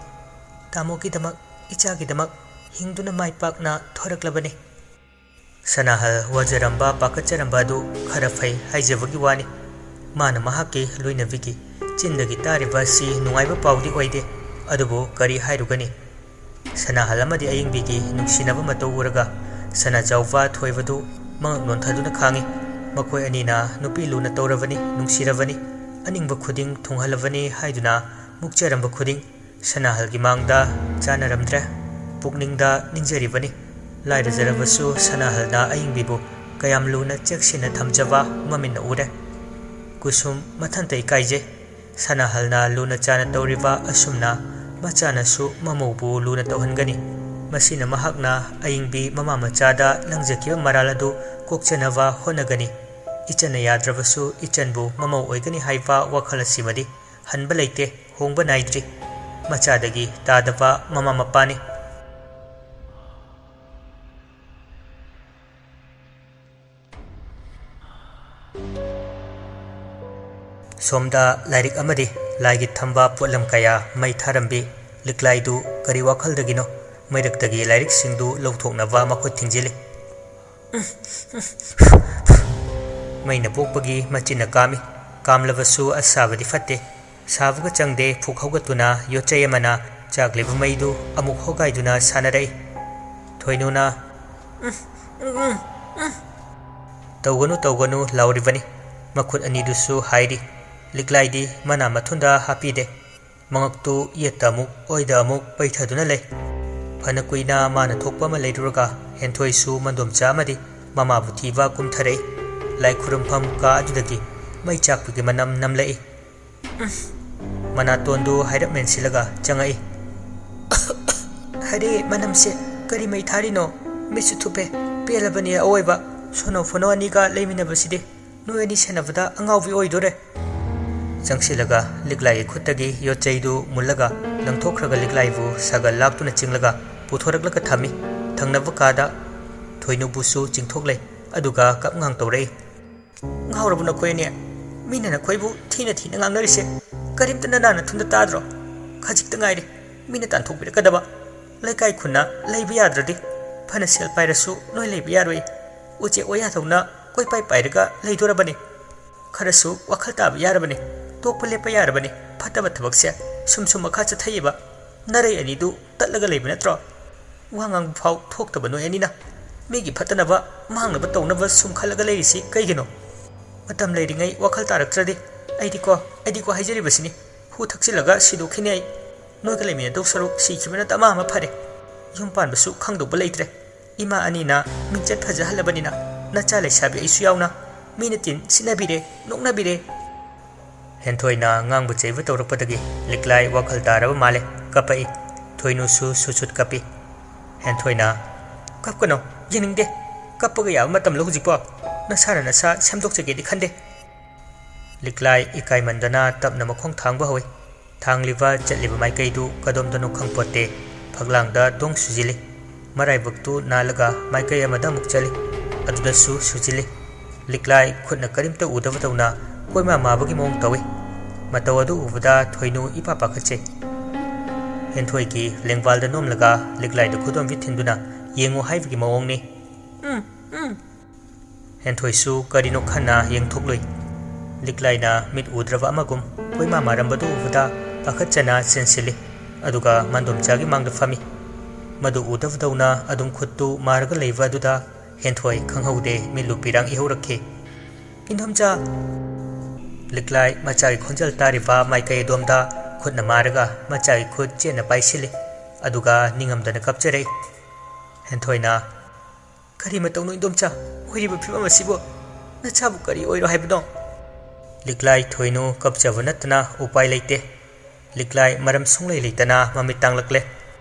ꯇꯥꯃꯣꯒꯤꯗꯃꯛ, ꯏꯆꯥꯒꯤꯗꯃꯛ ꯍꯤꯡꯗꯨꯅ ꯃꯥꯏ ꯄꯥꯛꯅ ꯊꯣꯔꯛꯂꯕꯅꯤ꯫ ꯁꯅꯥꯍꯜ ꯋꯥꯖꯔꯝꯕ, ꯄꯥꯈꯠꯆꯔꯝꯕ ꯑꯗꯨ ꯈꯔ ꯐꯩ ꯍꯥꯏꯖꯕꯒꯤ ꯋꯥꯅꯤ꯫ ꯃꯥꯅ ꯃꯍꯥꯛꯀꯤ ꯂꯣꯏꯅꯕꯤꯒꯤ ꯆꯤꯟꯗꯒꯤ ꯇꯥꯔꯤꯕ ꯑꯁꯤ ꯅꯨꯡꯉꯥꯏꯕ ꯄꯥꯎꯗꯤ ꯑꯣꯏꯗꯦ꯫ ꯑꯗꯨꯕꯨ ꯀꯔꯤ ꯍꯥꯏꯔꯨꯒꯅꯤ? ꯁꯅꯥꯍꯜ ꯑꯃꯗꯤ ꯑꯌꯤꯡꯕꯤꯒꯤ ꯅꯨꯡꯁꯤꯅꯕ ꯃꯇꯧ ꯎꯔꯒ ꯁꯅꯥꯖꯥꯎꯕ ꯊꯣꯏꯕꯗꯨ ꯃꯉꯛ ꯅꯣꯟꯊꯗꯨꯅ ꯈꯥꯡꯉꯤ꯫ ꯃꯈꯣꯏ ꯑꯅꯤꯅ ꯅꯨꯄꯤ ꯂꯨꯅ ꯇꯧꯔꯕꯅꯤ, ꯅꯨꯡꯁꯤꯔꯕꯅꯤ, ꯑꯅꯤꯡꯕ ꯈꯨꯗꯤꯡ ꯊꯨꯡꯍꯜꯂꯕꯅꯤ ꯍꯥꯏꯗꯨꯅ ꯃꯨꯛꯆꯔꯝꯕ ꯈꯨꯗꯤꯡ ꯁꯅꯥꯍꯜꯒꯤ ꯃꯥꯡꯗ ꯆꯥꯅꯔꯝꯗ꯭ꯔꯦ꯫ ꯄꯨꯛꯅꯤꯡꯗ ꯅꯤꯡꯖꯔꯤꯕꯅꯤ꯫ ꯂꯥꯏꯔꯖꯔꯕꯁꯨ ꯁꯅꯥꯍꯜꯅ ꯑꯌꯤꯡꯕꯤꯕꯨ ꯀꯌꯥꯝ ꯂꯨꯅ ꯆꯦꯛꯁꯤꯟꯅ ꯊꯝꯖꯕ ꯃꯃꯤꯠꯅ ꯎꯔꯦ꯫ ꯀꯨꯁꯨꯝ ꯃꯊꯟꯇ ꯏꯀꯥꯏꯖꯩ꯫ ꯁꯅꯥꯍꯜꯅ ꯂꯨꯅ ꯆꯥꯅ ꯇꯧꯔꯤꯕ ꯑꯁꯨꯝꯅ ꯃꯆꯥꯅꯁꯨ ꯃꯃꯧꯕꯨ ꯂꯨꯅ ꯇꯧꯍꯟꯒꯅꯤ꯫ ꯃꯁꯤꯅ ꯃꯍꯥꯛꯅ ꯑꯌꯤꯡꯕꯤ ꯃꯃꯥ ꯃꯆꯥꯗ ꯂꯪꯖꯈꯤꯕ ꯃꯔꯥꯜ ꯑꯗꯨ ꯀꯣꯛꯆꯅꯕ ꯍꯣꯠꯅꯒꯅꯤ꯫ ꯏꯆꯟꯅ ꯌꯥꯗ꯭ꯔꯕꯁꯨ ꯏꯆꯟꯕꯨ ꯃꯃꯧ ꯑꯣꯏꯒꯅꯤ ꯍꯥꯏꯕ ꯋꯥꯈꯜ ꯑꯁꯤꯃꯗꯤ ꯍꯟꯕ ꯂꯩꯇꯦ, ꯍꯣꯡꯕ ꯅꯥꯏꯗ꯭ꯔꯤ꯫ ꯃꯆꯥꯗꯒꯤ ꯇꯥꯗꯕ ꯃꯃꯥ ꯃꯄꯥꯅꯤ꯫ ꯁꯣꯝꯗ ꯂꯥꯏꯔꯤꯛ ꯑꯃꯗꯤ ꯂꯥꯏꯒꯤ ꯊꯝꯕ ꯄꯣꯠꯂꯝ ꯀꯌꯥ ꯃꯩ ꯊꯥꯔꯝꯕꯤ꯫ ꯂꯤꯛꯂꯥꯏꯗꯨ ꯀꯔꯤ ꯋꯥꯈꯜꯗꯒꯤꯅꯣ ꯃꯩꯔꯛꯇꯒꯤ ꯂꯥꯏꯔꯤꯛꯁꯤꯡꯗꯨ ꯂꯧꯊꯣꯛꯅꯕ ꯃꯈꯨꯠ ꯊꯤꯡꯖꯤꯜꯂꯤ꯫ ꯃꯩꯅ ꯄꯣꯛꯄꯒꯤ ꯃꯆꯤꯟꯅ ꯀꯥꯝꯃꯤ꯫ ꯀꯥꯝꯂꯕꯁꯨ ꯑꯁꯥꯕꯗꯤ ꯐꯠꯇꯦ꯫ ꯁꯥꯕꯒ ꯆꯪꯗꯦ, ꯐꯨꯛ ꯍꯧꯒꯠꯇꯨꯅ ꯌꯣꯠꯆꯩ ꯑꯃꯅ ꯆꯥꯛꯂꯤꯕ ꯃꯩꯗꯨ ꯑꯃꯨꯛ ꯍꯣꯒꯥꯏꯗꯨꯅ ꯁꯥꯟꯅꯔꯛꯏ꯫ ꯊꯣꯏꯅꯨꯅ, "ꯎꯝ, ꯎꯝ, ꯎꯝ, ꯎꯝ, ꯇꯧꯒꯅꯨ, ꯇꯧꯒꯅꯨ" ꯂꯥꯎꯔꯤꯕꯅꯤ꯫ ꯃꯈꯨꯠ ꯑꯅꯤꯗꯨꯁꯨ ꯍꯥꯏꯔꯤ꯫ ꯂꯤꯛꯂꯥꯏꯗꯤ ꯃꯅꯥ ꯃꯊꯨꯟꯗ ꯍꯥꯞꯄꯤꯗꯦ꯫ ꯃꯉꯛꯇꯨ ꯌꯦꯠꯇ ꯑꯃꯨꯛ, ꯑꯣꯏꯗ ꯑꯃꯨꯛ ꯄꯩꯊꯗꯨꯅ ꯂꯩ꯫ ꯐꯅ ꯀꯨꯏꯅ ꯃꯥꯅ ꯊꯣꯛꯄ ꯑꯃ ꯂꯩꯔꯨꯔꯒ, ꯍꯦꯟꯊꯣꯏꯁꯨ ꯃꯟꯗꯣꯝꯆꯥ ꯑꯃꯗꯤ ꯃꯃꯥꯕꯨ ꯊꯤꯕ ꯀꯨꯝꯊꯔꯛꯏ꯫ ꯂꯥꯏ ꯈꯨꯔꯨꯝꯐꯝ ꯀꯥ ꯑꯗꯨꯗꯒꯤ ꯃꯩ ꯆꯥꯛꯄꯒꯤ ꯃꯅꯝ ꯅꯝꯂꯛꯏ꯫ ꯃꯅꯥꯇꯣꯟꯗꯨ ꯍꯥꯏꯔꯞ ꯃꯦꯟꯁꯤꯜꯂꯒ ꯆꯪꯉꯛꯏ꯫ "ꯍꯔꯦ, ꯃꯅꯝꯁꯦ ꯀꯔꯤ ꯃꯩ ꯊꯥꯔꯤꯅꯣ? ꯃꯤꯠꯁꯨ ꯊꯨꯞꯄꯦ꯫ ꯄꯦꯜꯂꯕꯅꯤ ꯑꯑꯣꯏꯕ꯫ ꯁꯣꯅꯣ ꯐꯣꯅꯣ ꯑꯅꯤꯒ ꯂꯩꯃꯤꯟꯅꯕꯁꯤꯗꯤ꯫ ꯅꯣꯏ ꯑꯅꯤ ꯁꯦꯟꯅꯕꯗ ꯑꯉꯥꯎꯕꯤ ꯑꯣꯏꯗꯣꯔꯦ"꯫ ꯆꯪꯁꯤꯜꯂꯒ ꯂꯤꯛꯂꯥꯏꯒꯤ ꯈꯨꯠꯇꯒꯤ ꯌꯣꯠꯆꯩꯗꯨ ꯃꯨꯜꯂꯒ ꯂꯪꯊꯣꯛꯈ꯭ꯔꯒ ꯂꯤꯛꯂꯥꯏꯕꯨ ꯁꯥꯒꯜ ꯂꯥꯛꯇꯨꯅ ꯆꯤꯡꯂꯒ ꯄꯨꯊꯣꯔꯛꯂꯒ ꯊꯝꯃꯤ꯫ ꯊꯪꯅꯕ ꯀꯥꯗ ꯊꯣꯏꯅꯨꯕꯨꯁꯨ ꯆꯤꯡꯊꯣꯛꯂꯩ, ꯑꯗꯨꯒ ꯀꯞ ꯉꯥꯡ ꯇꯧꯔꯛꯏ꯫ "ꯉꯥꯎꯔꯕ ꯅꯈꯣꯏ ꯑꯅꯤ? ꯃꯤꯅ ꯅꯈꯣꯏꯕꯨ ꯊꯤꯅ ꯊꯤꯅ ꯉꯥꯡꯅꯔꯤꯁꯦ ꯀꯔꯤꯝꯇ ꯅꯅꯥ ꯅꯊꯨꯟꯗ ꯇꯥꯗ꯭ꯔꯣ? ꯈꯖꯤꯛꯇ ꯉꯥꯏꯔꯦ ꯃꯤꯅ ꯇꯥꯟꯊꯣꯛꯄꯤꯔꯛꯀꯗꯕ꯫ ꯂꯩꯀꯥꯏ ꯈꯨꯟꯅ ꯂꯩꯕ ꯌꯥꯗ꯭ꯔꯗꯤ, ꯐꯅ ꯁꯦꯜ ꯄꯥꯏꯔꯁꯨ ꯅꯣꯏ ꯂꯩꯕ ꯌꯥꯔꯣꯏ꯫ ꯎꯆꯦꯛ ꯋꯥꯌꯥꯗꯧꯅ ꯀꯣꯏꯄꯥꯏ ꯄꯥꯏꯔꯒ ꯂꯩꯗꯣꯔꯕꯅꯤ꯫ ꯈꯔꯁꯨ ꯋꯥꯈꯜ ꯇꯥꯕ ꯌꯥꯔꯕꯅꯤ꯫ ꯇꯣꯛꯄ ꯂꯦꯞꯄ ꯌꯥꯔꯕꯅꯤ꯫ ꯐꯠꯇꯕ ꯊꯕꯛꯁꯦ ꯁꯨꯝ ꯁꯨꯝ ꯃꯈꯥ ꯆꯠꯊꯩꯌꯦꯕ꯫ ꯅꯔꯩ ꯑꯅꯤꯗꯨ ꯇꯠꯂꯒ ꯂꯩꯕ ꯅꯠꯇ꯭ꯔꯣ? ꯋꯥ ꯉꯥꯡꯕ ꯐꯥꯎ ꯊꯣꯛꯇꯕ ꯅꯣꯏ ꯑꯅꯤꯅ ꯃꯤꯒꯤ ꯐꯠꯇꯅꯕ, ꯃꯥꯡꯅꯕ ꯇꯧꯅꯕ ꯁꯨꯝ ꯈꯜꯂꯒ ꯂꯩꯔꯤꯁꯤ ꯀꯩꯒꯤꯅꯣ? ꯃꯇꯝ ꯂꯩꯔꯤꯉꯩ ꯋꯥꯈꯜ ꯇꯥꯔꯛꯇ꯭ꯔꯗꯤ, ꯑꯩꯗꯤꯀꯣ, ꯑꯩꯗꯤꯀꯣ ꯍꯥꯏꯖꯔꯤꯕꯁꯤꯅꯤ, ꯍꯨ ꯊꯛꯆꯤꯜꯂꯒ ꯁꯤꯗꯣꯛꯈꯤꯅꯤ ꯑꯩ꯫ ꯅꯣꯏꯒ ꯂꯩꯃꯤꯟꯅꯗꯧ ꯁꯔꯨꯛ ꯁꯤꯈꯤꯕꯅ ꯇꯃꯥ ꯑꯃ ꯐꯔꯦ꯫ ꯌꯨꯝ ꯄꯥꯟꯕꯁꯨ ꯈꯪꯗꯧꯕ ꯂꯩꯇ꯭ꯔꯦ꯫ ꯏꯃꯥ ꯑꯅꯤꯅ ꯃꯤꯡꯆꯠ ꯐꯖꯍꯜꯂꯕꯅꯤꯅ, ꯅꯆꯥ ꯂꯩꯁꯥꯕꯤ ꯑꯩꯁꯨ ꯌꯥꯎꯅ ꯃꯤꯅ ꯇꯤꯟ ꯁꯤꯠꯅꯕꯤꯔꯦ, ꯅꯣꯛꯅꯕꯤꯔꯦ꯫" ꯍꯦꯟꯊꯣꯏꯅ ꯉꯥꯡꯕ ꯆꯩꯕ ꯇꯧꯔꯛꯄꯗꯒꯤ ꯂꯤꯛꯂꯥꯏ ꯋꯥꯈꯜ ꯇꯥꯔꯕ ꯃꯥꯜꯂꯦ, ꯀꯞꯄꯛꯏ꯫ ꯊꯣꯏꯅꯨꯁꯨ ꯁꯨꯠ ꯁꯨꯠ ꯀꯞꯄꯤ꯫ ꯍꯦꯟꯊꯣꯏꯅ, "ꯀꯞꯀꯅꯣ, ꯌꯦꯡꯅꯤꯡꯗꯦ꯫ ꯀꯞꯄꯒ ꯌꯥꯕ ꯃꯇꯝꯂꯣ ꯍꯧꯖꯤꯛꯄꯣ? ꯅꯁꯥꯅ ꯅꯁꯥ ꯁꯦꯝꯗꯣꯛꯆꯒꯦꯗꯤ ꯈꯟꯗꯦ꯫" ꯂꯤꯛꯂꯥꯏ ꯏꯀꯥꯏꯃꯟꯗꯅ ꯇꯞꯅ ꯃꯈꯣꯡ ꯊꯥꯡꯕ ꯍꯧꯏ꯫ ꯊꯥꯡꯂꯤꯕ ꯆꯠꯂꯤꯕ ꯃꯥꯏꯀꯩꯗꯨ ꯀꯗꯣꯝꯗꯅꯣ ꯈꯪꯄꯣꯠꯇꯦ꯫ ꯐꯛꯂꯥꯡꯗ ꯗꯣꯡ ꯁꯨꯖꯤꯜꯂꯤ꯫ ꯃꯔꯥꯏꯕꯛꯇꯨ ꯅꯥꯜꯂꯒ ꯃꯥꯏꯀꯩ ꯑꯃꯗ ꯑꯃꯨꯛ ꯆꯠꯂꯤ꯫ ꯑꯗꯨꯗꯁꯨ ꯁꯨꯖꯤꯜꯂꯤ꯫ ꯂꯤꯛꯂꯥꯏ ꯈꯨꯠꯅ ꯀꯔꯤꯝꯇ ꯎꯗꯕꯗꯧꯅ ꯀꯣꯏꯃꯥ ꯃꯥꯕꯒꯤ ꯃꯑꯣꯡ ꯇꯧꯏ꯫ ꯃꯇꯧ ꯑꯗꯨ ꯎꯕꯗ ꯊꯣꯏꯅꯨ ꯏꯄꯥ ꯄꯥꯈꯠꯆꯩ꯫ ꯍꯦꯟꯊꯣꯏꯒꯤ ꯂꯦꯡꯕꯥꯜꯗ ꯅꯣꯝꯂꯒ ꯂꯤꯛꯂꯥꯏꯗ ꯈꯨꯗꯣꯝꯕꯤ ꯊꯤꯟꯗꯨꯅ ꯌꯦꯡꯉꯨ ꯍꯥꯏꯕꯒꯤ ꯃꯑꯣꯡꯅꯤ꯫ "ꯎꯝ, ꯎꯝ꯫" ꯍꯦꯟꯊꯣꯏꯁꯨ ꯀꯔꯤꯅꯣ ꯈꯟꯅ ꯌꯦꯡꯊꯣꯛꯂꯨꯏ꯫ ꯂꯤꯛꯂꯥꯏꯅ ꯃꯤꯠ ꯎꯗ꯭ꯔꯕ ꯑꯃꯒꯨꯝ ꯀꯣꯏꯃꯥ ꯃꯥꯔꯝꯕꯗꯨ ꯎꯕꯗ ꯄꯥꯈꯠꯆꯅ ꯆꯦꯟꯁꯤꯜꯂꯤ꯫ ꯑꯗꯨꯒ ꯃꯥꯟꯗꯣꯝꯆꯥꯒꯤ ꯃꯥꯡꯗ ꯐꯝꯃꯤ꯫ ꯃꯗꯨ ꯎꯗꯕꯗꯧꯅ ꯑꯗꯨꯝ ꯈꯨꯠꯇꯨ ꯃꯥꯔꯒ ꯂꯩꯕ ꯑꯗꯨꯗ ꯍꯦꯟꯊꯣꯏ ꯈꯪꯍꯧꯗꯦ ꯃꯤꯠꯂꯨ ꯄꯤꯔꯥꯡ ꯏꯍꯧꯔꯛꯈꯤ꯫ "ꯏꯟꯗꯣꯝꯆꯥ!" ꯂꯤꯛꯂꯥꯏ ꯃꯆꯥꯒꯤ ꯈꯣꯟꯖꯦꯜ ꯇꯥꯔꯤꯕ ꯃꯥꯏꯀꯩ ꯑꯗꯣꯝꯗ ꯈꯨꯠꯅ ꯃꯥꯔꯒ ꯃꯆꯥꯒꯤ ꯈꯨꯠ ꯆꯦꯠꯅ ꯄꯥꯏꯁꯤꯜꯂꯤ꯫ ꯑꯗꯨꯒ ꯅꯤꯡꯉꯝꯗꯅ ꯀꯞꯆꯔꯛꯏ꯫ ꯍꯦꯟꯊꯣꯏꯅ, "ꯀꯔꯤ ꯃꯇꯧꯅꯣ ꯏꯟꯗꯣꯝꯆꯥ? ꯑꯣꯏꯔꯤꯕ ꯐꯤꯕꯝ ꯑꯁꯤꯕꯨ? ꯅꯆꯥꯕꯨ ꯀꯔꯤ ꯑꯣꯏꯔꯣ ꯍꯥꯏꯕꯅꯣ?" ꯂꯤꯛꯂꯥꯏ ꯊꯣꯏꯅꯨ ꯀꯞꯆꯕ ꯅꯠꯇꯅ ꯎꯄꯥꯏ ꯂꯩꯇꯦ꯫ ꯂꯤꯛꯂꯥꯏ ꯃꯔꯝ ꯁꯨꯡꯂꯩ ꯂꯩꯇꯅ ꯃꯃꯤꯠ ꯇꯥꯡꯂꯛꯂꯦ꯫